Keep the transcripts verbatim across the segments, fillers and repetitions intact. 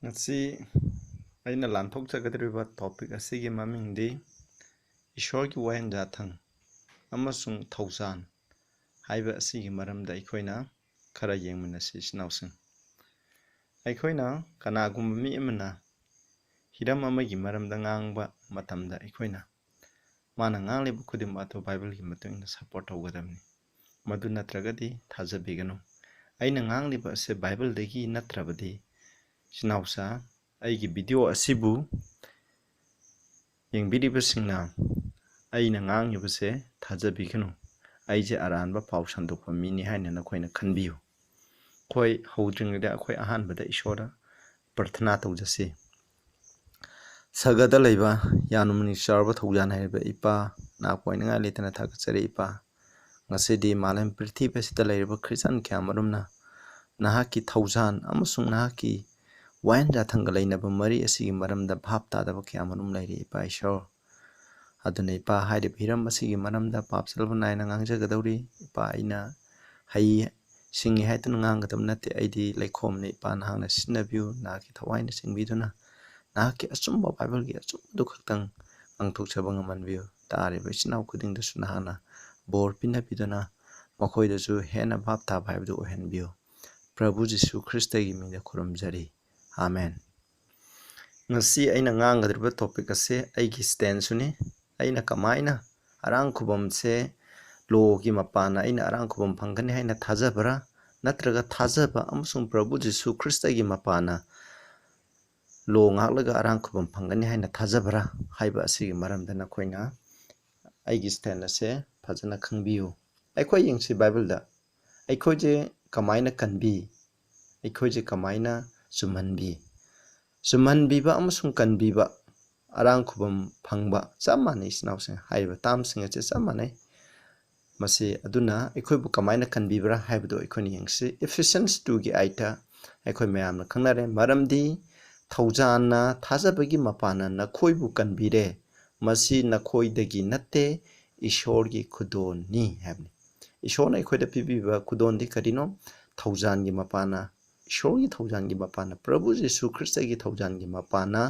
ꯉꯁꯤ ꯑꯩꯅ ꯂꯥꯟꯊꯣꯛꯆꯒꯗꯧꯔꯤꯕ topic ꯑꯁꯤꯒꯤ ꯃꯃꯤꯡꯗꯤ ꯏꯁꯣꯔꯒꯤ ꯋꯥꯌꯦꯜ ꯌꯥꯊꯪ ꯑꯃꯁꯨꯡ ꯊꯧꯖꯥꯜ ꯍꯥꯏꯕ ꯑꯁꯤꯒꯤ ꯃꯔꯝꯗ ꯑꯩꯈꯣꯏꯅ ꯈꯔ ꯌꯦꯡꯃꯤꯟꯅꯁꯤ, ꯏꯆꯤꯟ ꯏꯅꯥꯎꯁꯤꯡ꯫ ꯑꯩꯈꯣꯏꯅ ꯀꯅꯥꯒꯨꯝꯕ ꯃꯤ ꯑꯃꯅ ꯍꯤꯔꯝ ꯑꯃꯒꯤ ꯃꯔꯝꯗ ꯉꯥꯡꯕ ꯃꯇꯝꯗ ꯑꯩꯈꯣꯏꯅ ꯃꯥꯅ ꯉꯥꯡꯂꯤꯕ ꯈꯨꯗꯤꯡꯃꯛ ꯑꯗꯨ ꯕꯥꯏꯕꯜꯒꯤ ꯃꯇꯨꯡ ꯏꯟꯅ support ꯇꯧꯒꯗꯕꯅꯤ꯫ ꯃꯗꯨ ꯅꯠꯇ꯭ꯔꯒꯗꯤ ꯊꯥꯖꯕꯤꯒꯅꯨ꯫ ꯑꯩꯅ ꯉꯥꯡꯂꯤꯕ ꯑꯁꯤ ꯕꯥꯏꯕꯜꯗꯒꯤ ꯅꯠꯇ꯭ꯔꯕꯗꯤ, ꯏꯆꯤꯟ ꯏꯅꯥꯎꯁꯥ, ꯑꯩꯒꯤ video ꯑꯁꯤꯕꯨ ꯌꯦꯡꯕꯤꯔꯤꯕꯁꯤꯡꯅ ꯑꯩꯅ ꯉꯥꯡꯂꯤꯕꯁꯦ ꯊꯥꯖꯕꯤꯒꯅꯨ꯫ ꯑꯩꯁꯦ ꯑꯔꯥꯟꯕ ꯄꯥꯎ ꯁꯟꯗꯣꯛꯄ ꯃꯤꯅꯤ ꯍꯥꯏꯅ ꯅꯈꯣꯏꯅ ꯈꯟꯕꯤꯌꯨ꯫ ꯑꯩꯈꯣꯏ ꯍꯧꯗ꯭ꯔꯤꯉꯩꯗ ꯑꯩꯈꯣꯏ ꯑꯍꯥꯟꯕꯗ ꯏꯁꯣꯔꯗ ꯄ꯭ꯔꯊꯅꯥ ꯇꯧꯖꯁꯤ꯫ ꯁꯔꯒꯗ ꯂꯩꯕ ꯌꯥꯝꯅ ꯃꯅꯤꯡ ꯆꯥꯎꯔꯕ ꯊꯧꯖꯥꯜ ꯍꯥꯏꯔꯤꯕ ꯏꯄꯥ, ꯅꯥꯄꯣꯏꯅꯤꯡꯉꯥꯏ ꯂꯩꯇꯅ ꯊꯥꯒꯠꯆꯔꯤ ꯏꯄꯥ꯫ ꯉꯁꯤꯗꯤ ꯃꯥꯂꯦꯝ ꯄ꯭ꯔꯤꯊꯤꯕꯤ ꯑꯁꯤꯗ ꯂꯩꯔꯤꯕ ꯈ꯭ꯔꯤꯁꯇꯥꯟ ꯀꯌꯥ ꯃꯔꯨꯝꯅ ꯅꯍꯥꯛꯀꯤ ꯊꯧꯖꯥꯜ ꯑꯃꯁꯨꯡ ꯅꯍꯥꯛꯀꯤ ꯋꯥꯌꯦꯜ ꯌꯥꯊꯪꯒ ꯂꯩꯅꯕ ꯃꯔꯤ ꯑꯁꯤꯒꯤ ꯃꯔꯝꯗ ꯚꯥꯞ ꯇꯥꯗꯕ ꯀꯌꯥ ꯃꯔꯨꯝ ꯂꯩꯔꯤ ꯏꯄꯥ ꯏꯁꯣꯔ꯫ ꯑꯗꯨꯅ ꯏꯄꯥ, ꯍꯥꯏꯔꯤꯕ ꯍꯤꯔꯝ ꯑꯁꯤꯒꯤ ꯃꯔꯝꯗ ꯄꯥꯞ ꯆꯦꯜꯕ ꯅꯥꯏꯅ ꯉꯥꯡꯖꯒꯗꯧꯔꯤ꯫ ꯏꯄꯥ, ꯑꯩꯅ ꯍꯩ ꯁꯤꯡꯉꯤ ꯍꯥꯏꯗꯨꯅ ꯉꯥꯡꯒꯗꯕ ꯅꯠꯇꯦ꯫ ꯑꯩꯗꯤ ꯂꯩꯈꯣꯝꯅꯤ ꯏꯄꯥ, ꯅꯍꯥꯛꯅ ꯁꯤꯖꯤꯟꯅꯕꯤꯌꯨ꯫ ꯅꯍꯥꯛꯀꯤ ꯊꯋꯥꯏꯅ ꯆꯤꯡꯕꯤꯗꯨꯅ ꯅꯍꯥꯛꯀꯤ ꯑꯆꯨꯝꯕ ꯕꯥꯏꯕꯜꯒꯤ ꯑꯆꯨꯝꯕꯗꯨ ꯈꯛꯇꯪ ꯉꯥꯡꯊꯣꯛꯆꯕ ꯉꯝꯍꯟꯕꯤꯌꯨ꯫ ꯇꯥꯔꯤꯕ ꯏꯆꯤꯟ ꯏꯅꯥꯎ ꯈꯨꯗꯤꯡꯗꯁꯨ ꯅꯍꯥꯛꯅ ꯕꯣꯔ ꯄꯤꯅꯕꯤꯗꯨꯅ ꯃꯈꯣꯏꯗꯁꯨ ꯍꯦꯟꯅ ꯚꯥꯞ ꯇꯥꯕ ꯍꯥꯏꯕꯗꯨ ꯑꯣꯏꯍꯟꯕꯤꯌꯨ꯫ ꯄ꯭ꯔꯚꯨ ꯖꯤꯁꯨ ꯈ꯭ꯔꯤꯁꯇꯒꯤ ꯃꯤꯡꯗ ꯈꯨꯔꯨꯝꯖꯔꯤ꯫ ꯑꯥꯃꯦꯟ꯫ ꯉꯁꯤ ꯑꯩꯅ ꯉꯥꯡꯒꯗꯧꯔꯤꯕ topic ꯑꯁꯦ ꯑꯩꯒꯤ stance ꯁꯨꯅꯤ꯫ ꯑꯩꯅ ꯀꯃꯥꯏꯅ ꯑꯔꯥꯡ ꯈꯨꯕꯝꯁꯦ ꯂꯣꯒꯤ ꯃꯄꯥꯟꯅ ꯑꯩꯅ ꯑꯔꯥꯡ ꯈꯨꯕꯝ ꯐꯪꯒꯅꯤ ꯍꯥꯏꯅ ꯊꯥꯖꯕ꯭ꯔꯥ? ꯅꯠꯇ꯭ꯔꯒ ꯊꯥꯖꯕ ꯑꯃꯁꯨꯡ ꯄ꯭ꯔꯚꯨ ꯖꯤꯁꯨ ꯈ꯭ꯔꯤꯁꯇꯒꯤ ꯃꯄꯥꯟꯅ ꯂꯣ ꯉꯥꯛꯂꯒ ꯑꯔꯥꯡ ꯈꯨꯕꯝ ꯐꯪꯒꯅꯤ ꯍꯥꯏꯅ ꯊꯥꯖꯕ꯭ꯔꯥ ꯍꯥꯏꯕ ꯑꯁꯤꯒꯤ ꯃꯔꯝꯗ ꯅꯈꯣꯏꯅ ꯑꯩꯒꯤ stance ꯑꯁꯦ ꯐꯖꯅ ꯈꯪꯕꯤꯌꯨ꯫ ꯑꯩꯈꯣꯏ ꯌꯦꯡꯁꯤ ꯕꯥꯏꯕꯜꯗ꯫ ꯑꯩꯈꯣꯏꯁꯦ ꯀꯃꯥꯏꯅ ꯀꯟꯕꯤ? ꯑꯩꯈꯣꯏꯁꯦ ꯀꯃꯥꯏꯅ ꯆꯨꯝꯍꯟꯕꯤ? ꯆꯨꯝꯍꯟꯕꯤꯕ ꯑꯃꯁꯨꯡ ꯀꯟꯕꯤꯕ, ꯑꯔꯥꯡ ꯈꯨꯕꯝ ꯐꯪꯕ ꯆꯞ ꯃꯥꯟꯅꯩ, ꯏꯆꯤꯟ ꯏꯅꯥꯎꯁꯤꯡ꯫ ꯍꯥꯏꯔꯤꯕ term ꯁꯤꯡ ꯑꯁꯦ ꯆꯞ ꯃꯥꯟꯅꯩ꯫ ꯃꯁꯤ ꯑꯗꯨꯅ ꯑꯩꯈꯣꯏꯕꯨ ꯀꯃꯥꯏꯅ ꯀꯟꯕꯤꯕ꯭ꯔꯥ ꯍꯥꯏꯕꯗꯨ ꯑꯩꯈꯣꯏꯅ ꯌꯦꯡꯁꯤ꯫ Ephesians two ꯒꯤ eight ꯇ ꯑꯩꯈꯣꯏ ꯃꯌꯥꯝꯅ ꯈꯪꯅꯔꯦ, "ꯃꯔꯝꯗꯤ ꯊꯧꯖꯥꯜꯅ ꯊꯥꯖꯕꯒꯤ ꯃꯄꯥꯟꯅ ꯅꯈꯣꯏꯕꯨ ꯀꯟꯕꯤꯔꯦ, ꯃꯁꯤ ꯅꯈꯣꯏꯗꯒꯤ ꯅꯠꯇꯦ, ꯏꯁꯣꯔꯒꯤ ꯈꯨꯗꯣꯜꯅꯤ" ꯍꯥꯏꯕꯅꯤ꯫ ꯏꯁꯣꯔꯅ ꯑꯩꯈꯣꯏꯗ ꯄꯤꯕꯤꯕ ꯈꯨꯗꯣꯜꯗꯤ ꯀꯔꯤꯅꯣ? ꯊꯧꯖꯥꯜꯒꯤ ꯃꯄꯥꯟꯅ ꯏꯁꯣꯔꯒꯤ ꯊꯧꯖꯥꯜꯒꯤ ꯃꯄꯥꯟꯅ, ꯄ꯭ꯔꯚꯨ ꯖꯤꯁꯨ ꯈ꯭ꯔꯤꯁꯇꯒꯤ ꯊꯧꯖꯥꯜꯒꯤ ꯃꯄꯥꯟꯅ,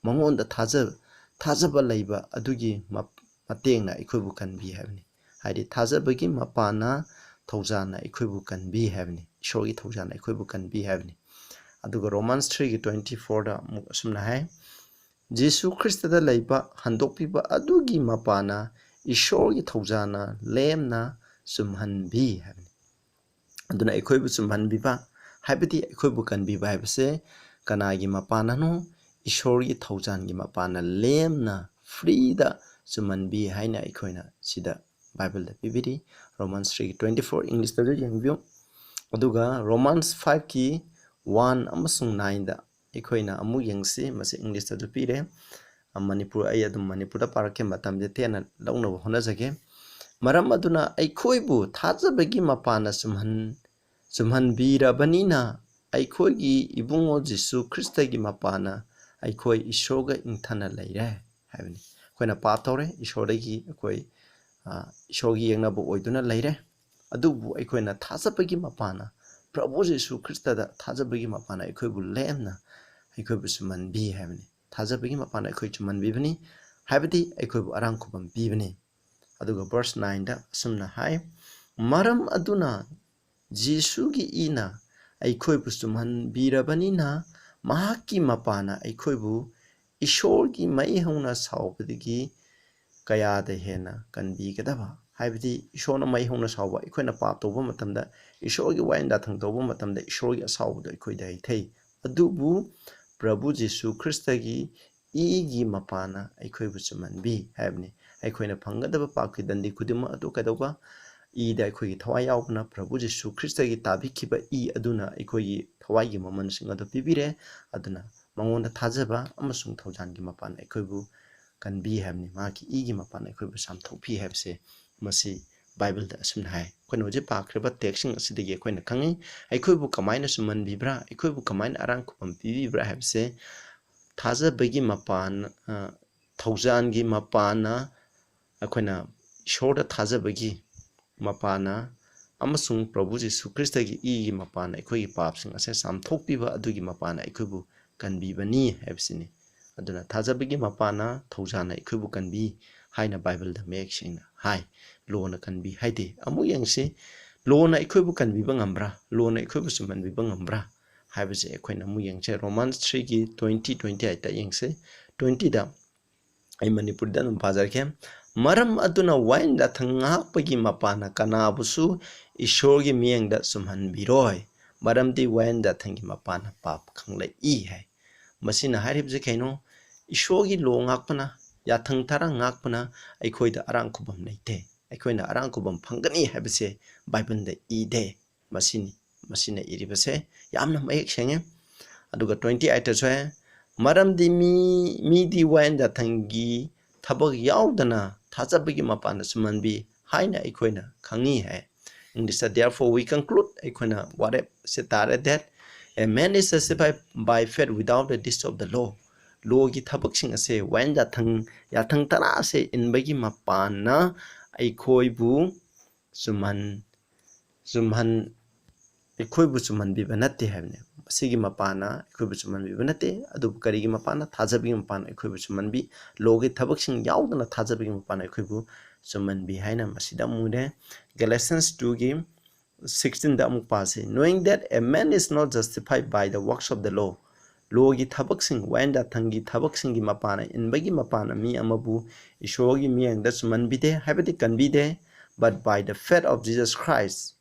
ꯃꯉꯣꯟꯗ ꯊꯥꯖ-, ꯊꯥꯖꯕ ꯂꯩꯕ ꯑꯗꯨꯒꯤ ꯃ-, ꯃꯇꯦꯡꯅ ꯑꯩꯈꯣꯏꯕꯨ ꯀꯟꯕꯤ ꯍꯥꯏꯕꯅꯤ꯫ ꯍꯥꯏꯗꯤ ꯊꯥꯖꯕꯒꯤ ꯃꯄꯥꯟꯅ ꯊꯧꯖꯥꯜꯅ ꯑꯩꯈꯣꯏꯕꯨ ꯀꯟꯕꯤ ꯍꯥꯏꯕꯅꯤ꯫ ꯏꯁꯣꯔꯒꯤ ꯊꯧꯖꯥꯜꯅ ꯑꯩꯈꯣꯏꯕꯨ ꯀꯟꯕꯤ ꯍꯥꯏꯕꯅꯤ꯫ ꯑꯗꯨꯒ Romans three ꯒꯤ twenty four ꯗ ꯑꯃꯨꯛ ꯑꯁꯨꯝꯅ ꯍꯥꯏ, "ꯖꯤꯁꯨ ꯈ꯭ꯔꯤꯁꯇꯗ ꯂꯩꯕ ꯍꯟꯗꯣꯛꯄꯤꯕ ꯑꯗꯨꯒꯤ ꯃꯄꯥꯟꯅ ꯏꯁꯣꯔꯒꯤ ꯊꯧꯖꯥꯜꯅ ꯂꯦꯝꯅ ꯆꯨꯝꯍꯟꯕꯤ" ꯍꯥꯏꯕꯅꯤ꯫ ꯑꯗꯨꯅ ꯑꯩꯈꯣꯏꯕꯨ ꯆꯨꯝꯍꯟꯕꯤꯕ ꯍꯥꯏꯕꯗꯤ ꯑꯩꯈꯣꯏꯕꯨ ꯀꯟꯕꯤꯕ ꯍꯥꯏꯕꯁꯦ ꯀꯅꯥꯒꯤ ꯃꯄꯥꯟꯅꯅꯣ? ꯏꯁꯣꯔꯒꯤ ꯊꯧꯖꯥꯜꯒꯤ ꯃꯄꯥꯟꯅ ꯂꯦꯝꯅ, ꯐ꯭ꯔꯤꯗ ꯆꯨꯝꯍꯟꯕꯤ ꯍꯥꯏꯅ ꯑꯩꯈꯣꯏꯅ ꯁꯤꯗ ꯕꯥꯏꯕꯜꯗ ꯄꯤꯕꯤꯔꯤ꯫ Romans three twenty four, ꯏꯪꯂꯤꯁꯇꯁꯨ ꯌꯦꯡꯕꯤꯌꯨ꯫ ꯑꯗꯨꯒ Romans five ꯀꯤ one ꯑꯃꯁꯨꯡ nine ꯗ ꯑꯩꯈꯣꯏꯅ ꯑꯃꯨꯛ ꯌꯦꯡꯁꯤ꯫ ꯃꯁꯤ ꯏꯪꯂꯤꯁꯇꯁꯨ ꯄꯤꯔꯦ꯫ ꯑ, ꯃꯅꯤꯄꯨꯔ, ꯑꯩ ꯑꯗꯨꯝ ꯃꯅꯤꯄꯨꯔꯗ ꯄꯥꯔꯛꯀꯦ, ꯃꯇꯝꯁꯦ ꯇꯦꯟꯅ ꯂꯧꯅꯕ ꯍꯣꯠꯅꯖꯒꯦ꯫ "ꯃꯔꯝ ꯑꯗꯨꯅ ꯑꯩꯈꯣꯏꯕꯨ ꯊꯥꯖꯕꯒꯤ ꯃꯄꯥꯟꯅ ꯆꯨꯝꯍꯟ-, ꯆꯨꯝꯍꯟꯕꯤꯔꯕꯅꯤꯅ, ꯑꯩꯈꯣꯏꯒꯤ ꯏꯕꯨꯡꯉꯣ ꯖꯤꯁꯨ ꯈ꯭ꯔꯤꯁꯇꯒꯤ ꯃꯄꯥꯟꯅ ꯑꯩꯈꯣꯏ ꯏꯁꯣꯔꯒ ꯏꯪꯊꯅ ꯂꯩꯔꯦ" ꯍꯥꯏꯕꯅꯤ꯫ ꯑꯩꯈꯣꯏꯅ ꯄꯥꯞ ꯇꯧꯔꯦ, ꯏꯁꯣꯔꯗꯒꯤ ꯑꯩꯈꯣꯏ, ꯑ, ꯏꯁꯣꯔꯒꯤ ꯌꯦꯛꯅꯕ ꯑꯣꯏꯗꯨꯅ ꯂꯩꯔꯦ꯫ ꯑꯗꯨꯕꯨ ꯑꯩꯈꯣꯏꯅ ꯊꯥꯖꯕꯒꯤ ꯃꯄꯥꯟꯅ, ꯄ꯭ꯔꯚꯨ ꯖꯤꯁꯨ ꯈ꯭ꯔꯤꯁꯇꯗ ꯊꯥꯖꯕꯒꯤ ꯃꯄꯥꯟꯅ ꯑꯩꯈꯣꯏꯕꯨ ꯂꯦꯝꯅ, ꯑꯩꯈꯣꯏꯕꯨ ꯆꯨꯝꯍꯟꯕꯤ ꯍꯥꯏꯕꯅꯤ꯫ ꯊꯥꯖꯕꯒꯤ ꯃꯄꯥꯟꯅ ꯑꯩꯈꯣꯏ ꯆꯨꯝꯍꯟꯕꯤꯕꯅꯤ, ꯍꯥꯏꯕꯗꯤ ꯑꯩꯈꯣꯏꯕꯨ ꯑꯔꯥꯝ ꯈꯨꯕꯝ ꯄꯤꯕꯅꯤ꯫ ꯑꯗꯨꯒ verse nine ꯗ ꯑꯁꯨꯝꯅ ꯍꯥꯏ, "ꯃꯔꯝ ꯑꯗꯨꯅ ꯖꯤꯁꯨꯒꯤ ꯏꯅ ꯑꯩꯈꯣꯏꯕꯨ ꯆꯨꯝꯍꯟꯕꯤꯔꯕꯅꯤꯅ, ꯃꯍꯥꯛꯀꯤ ꯃꯄꯥꯟꯅ ꯑꯩꯈꯣꯏꯕꯨ ꯏꯁꯣꯔꯒꯤ ꯃꯩ ꯍꯧꯅ ꯁꯥꯎꯕꯗꯒꯤ ꯀꯌꯥꯗ ꯍꯦꯟꯅ ꯀꯟꯕꯤꯒꯗꯕ?" ꯍꯥꯏꯕꯗꯤ ꯏꯁꯣꯔꯅ ꯃꯩ ꯍꯧꯅ ꯁꯥꯎꯕ, ꯑꯩꯈꯣꯏꯅ ꯄꯥꯞ ꯇꯧꯕ ꯃꯇꯝꯗ, ꯏꯁꯣꯔꯒꯤ ꯋꯥꯌꯦꯟ ꯌꯥꯊꯪ ꯇꯧꯕ ꯃꯇꯝꯗ ꯏꯁꯣꯔꯒꯤ ꯑꯁꯥꯎꯕꯗꯣ ꯑꯩꯈꯣꯏꯗ ꯍꯩꯊꯩ꯫ ꯑꯗꯨꯕꯨ ꯄ꯭ꯔꯚꯨ ꯖꯤꯁꯨ ꯈ꯭ꯔꯤꯁꯇꯒꯤ ꯏꯒꯤ ꯃꯄꯥꯟꯅ ꯑꯩꯈꯣꯏꯕꯨ ꯆꯨꯝꯍꯟꯕꯤ ꯍꯥꯏꯕꯅꯤ꯫ ꯑꯩꯈꯣꯏꯅ ꯐꯪꯒꯗꯕ ꯄꯥꯞꯀꯤ ꯗꯟꯗꯤ ꯈꯨꯗꯤꯡꯃꯛ ꯑꯗꯨ ꯀꯩꯗꯧꯕ? ꯏꯗ ꯑꯩꯈꯣꯏꯒꯤ ꯊꯋꯥꯏ ꯌꯥꯎꯕꯅ ꯄ꯭ꯔꯚꯨ ꯖꯤꯁꯨ ꯈ꯭ꯔꯤꯁꯇꯒꯤ ꯇꯥꯕꯤꯈꯤꯕ ꯏ ꯑꯗꯨꯅ ꯑꯩꯈꯣꯏꯒꯤ ꯊꯋꯥꯏꯒꯤ ꯃꯃꯜꯁꯤꯡ ꯑꯗꯨ ꯄꯤꯕꯤꯔꯦ꯫ ꯑꯗꯨꯅ ꯃꯉꯣꯟꯗ ꯊꯥꯖꯕ ꯑꯃꯁꯨꯡ ꯊꯧꯖꯥꯜꯒꯤ ꯃꯄꯥꯟ ꯑꯩꯈꯣꯏꯕꯨ ꯀꯟꯕꯤ ꯍꯥꯏꯕꯅꯤ꯫ ꯃꯍꯥꯛꯀꯤ ꯏꯒꯤ ꯃꯄꯥꯟ ꯑꯩꯈꯣꯏꯕꯨ ꯆꯥꯝꯊꯣꯛꯄꯤ ꯍꯥꯏꯕꯁꯦ ꯃꯁꯤ ꯕꯥꯏꯕꯜꯗ ꯑꯁꯨꯝꯅ ꯍꯥꯏ꯫ ꯑꯩꯈꯣꯏꯅ ꯍꯧꯖꯤꯛ ꯄꯥꯈ꯭ꯔꯤꯕ text ꯁꯤꯡ ꯑꯁꯤꯗꯒꯤ ꯑꯩꯈꯣꯏꯅ ꯈꯪꯉꯤ, ꯑꯩꯈꯣꯏꯕꯨ ꯀꯃꯥꯏꯅ ꯆꯨꯝꯍꯟꯕꯤꯕ꯭ꯔꯥ, ꯑꯩꯈꯣꯏꯕꯨ ꯀꯃꯥꯏꯅ ꯑꯔꯥꯝ ꯈꯨꯕꯝ ꯄꯤꯕꯤꯕ꯭ꯔꯥ ꯍꯥꯏꯕꯁꯦ ꯊꯥꯖꯕꯒꯤ ꯃꯄꯥꯟ, ꯑ, ꯊꯧꯖꯥꯜꯒꯤ ꯃꯄꯥꯟꯅ, ꯑꯩꯈꯣꯏꯅ ꯏꯁꯣꯔꯗ ꯊꯥꯖꯕꯒꯤ ꯃꯄꯥꯟꯅ ꯑꯃꯁꯨꯡ ꯄ꯭ꯔꯚꯨ ꯖꯤꯁꯨ ꯈ꯭ꯔꯤꯁꯇꯒꯤ ꯏꯒꯤ ꯃꯄꯥꯟꯅ ꯑꯩꯈꯣꯏꯒꯤ ꯄꯥꯞꯁꯤꯡ ꯑꯁꯦ ꯆꯥꯝꯊꯣꯛꯄꯤꯕ ꯑꯗꯨꯒꯤ ꯃꯄꯥꯟꯅ ꯑꯩꯈꯣꯏꯕꯨ ꯀꯟꯕꯤꯕꯅꯤ ꯍꯥꯏꯕꯁꯤꯅꯤ꯫ ꯑꯗꯨꯅ ꯊꯥꯖꯕꯒꯤ ꯃꯄꯥꯟꯅ ꯊꯧꯖꯥꯜꯅ ꯑꯩꯈꯣꯏꯕꯨ ꯀꯟꯕꯤ ꯍꯥꯏꯅ ꯕꯥꯏꯕꯜꯗ ꯃꯌꯦꯛ ꯁꯦꯡꯅ ꯍꯥꯏ꯫ ꯂꯣꯅ ꯀꯟꯕꯤ ꯍꯥꯏꯗꯤ, ꯑꯃꯨꯛ ꯌꯦꯡꯁꯤ, ꯂꯣꯅ ꯑꯩꯈꯣꯏꯕꯨ ꯀꯟꯕꯤꯕ ꯉꯝꯕ꯭ꯔꯥ? ꯂꯣꯅ ꯑꯩꯈꯣꯏꯕꯨ ꯆꯨꯝꯍꯟꯕꯤꯕ ꯉꯝꯕ꯭ꯔꯥ? ꯍꯥꯏꯕꯁꯦ ꯑꯩꯈꯣꯏꯅ ꯑꯃꯨꯛ ꯌꯦꯡꯁꯦ꯫ Romans three ꯒꯤ twenty, twenty eight ꯌꯦꯡꯁꯦ꯫ Twenty ꯗ ꯑꯩ ꯃꯅꯤꯄꯨꯔꯤꯗ ꯑꯗꯨꯝ ꯄꯥꯖꯔꯛꯀꯦ꯫ "ꯃꯔꯝ ꯑꯗꯨꯅ ꯋꯥꯌꯦꯜ ꯌꯥꯊꯪ ꯉꯥꯛꯄꯒꯤ ꯃꯄꯥꯟꯅ ꯀꯅꯥꯕꯨꯁꯨ ꯏꯁꯣꯔꯒꯤ ꯃꯤꯠꯌꯦꯡꯗ ꯆꯨꯝꯍꯟꯕꯤꯔꯣꯏ, ꯃꯔꯝꯗꯤ ꯋꯥꯌꯦꯜ ꯌꯥꯊꯪꯒꯤ ꯃꯄꯥꯟꯅ ꯄꯥꯞ ꯈꯪꯂꯛꯏ" ꯍꯥꯏ꯫ ꯃꯁꯤꯅ ꯍꯥꯏꯔꯤꯕꯁꯦ ꯀꯩꯅꯣ? ꯏꯁꯣꯔꯒꯤ ꯂꯣ ꯉꯥꯛꯄꯅ, ꯌꯥꯊꯪ ꯊꯥꯔꯥꯡ ꯉꯥꯛꯄꯅ ꯑꯩꯈꯣꯏꯗ ꯑꯔꯥꯡ ꯈꯨꯕꯝ ꯂꯩꯇꯦ, ꯑꯩꯈꯣꯏꯅ ꯑꯔꯥꯡ ꯈꯨꯕꯝ ꯐꯪꯒꯅꯤ ꯍꯥꯏꯕꯁꯦ ꯕꯥꯏꯕꯜꯗ ꯏꯗꯦ꯫ ꯃꯁꯤꯅꯤ, ꯃꯁꯤꯅ ꯏꯔꯤꯕꯁꯦ ꯌꯥꯝꯅ ꯃꯌꯦꯛ ꯁꯦꯡꯉꯦ꯫ ꯑꯗꯨꯒ twenty eight ꯁꯨ ꯍꯥꯏ, "ꯃꯔꯝꯗꯤ ꯃꯤ, ꯃꯤꯗꯤ ꯋꯥꯌꯦꯜ ꯌꯥꯊꯪꯒꯤ ꯊꯕꯛ ꯌꯥꯎꯗꯅ ꯊꯥꯖꯕꯒꯤ ꯃꯄꯥꯟꯗ ꯆꯨꯝꯍꯟꯕꯤ ꯍꯥꯏꯅ ꯑꯩꯈꯣꯏꯅ ꯈꯪꯉꯤ" ꯍꯥꯏ꯫ English ꯇ, "Therefore we conclude", ꯑꯩꯈꯣꯏꯅ ꯋꯥꯔꯦꯞꯁꯦ ꯇꯥꯔꯦ, "that a man is justified by faith without the deeds of the law." ꯂꯣꯒꯤ ꯊꯕꯛꯁꯤꯡ ꯑꯁꯦ, ꯋꯥꯌꯦꯜ ꯌꯥꯊꯪ, ꯌꯥꯊꯪ ꯊꯥꯔꯥꯡ ꯑꯁꯦ ꯏꯟꯕꯒꯤ ꯃꯄꯥꯟꯅ ꯑꯩꯈꯣꯏꯕꯨ ꯆꯨꯝꯍꯟ, ꯆꯨꯝꯍꯟ, ꯑꯩꯈꯣꯏꯕꯨ ꯆꯨꯝꯍꯟꯕꯤꯕ ꯅꯠꯇꯦ ꯍꯥꯏꯕꯅꯤ꯫ ꯃꯁꯤꯒꯤ ꯃꯄꯥꯟꯅ ꯑꯩꯈꯣꯏꯕꯨ ꯆꯨꯝꯍꯟꯕꯤꯕ ꯅꯠꯇꯦ, ꯑꯗꯨꯕꯨ ꯀꯔꯤꯒꯤ ꯃꯄꯥꯟꯅ? ꯊꯥꯖꯕꯒꯤ ꯃꯄꯥꯟꯅ ꯑꯩꯈꯣꯏꯕꯨ ꯆꯨꯝꯍꯟꯕꯤ꯫ ꯂꯣꯒꯤ ꯊꯕꯛꯁꯤꯡ ꯌꯥꯎꯗꯅ ꯊꯥꯖꯕꯒꯤ ꯃꯄꯥꯟꯅ ꯑꯩꯈꯣꯏꯕꯨ ꯆꯨꯝꯍꯟꯕꯤ ꯍꯥꯏꯅ ꯃꯁꯤꯗ ꯑꯃꯨꯛ ꯎꯔꯦ꯫ Galatians two ꯒꯤ sixteen ꯗ ꯑꯃꯨꯛ ꯄꯥꯁꯤ, "Knowing that a man is not justified by the works of the law." ꯂꯣꯒꯤ ꯊꯕꯛꯁꯤꯡ, ꯋꯥꯌꯦꯜ ꯌꯥꯊꯪꯒꯤ ꯊꯕꯛꯁꯤꯡꯒꯤ ꯃꯄꯥꯟꯅ, ꯏꯟꯕꯒꯤ ꯃꯄꯥꯟꯅ ꯃꯤ ꯑꯃꯕꯨ ꯏꯁꯣꯔꯒꯤ ꯃꯤꯠꯌꯦꯡꯗ ꯆꯨꯝꯍꯟꯕꯤꯗꯦ, ꯍꯥꯏꯕꯗꯤ ꯀꯟꯕꯤꯗꯦ, "but by the faith of Jesus Christ."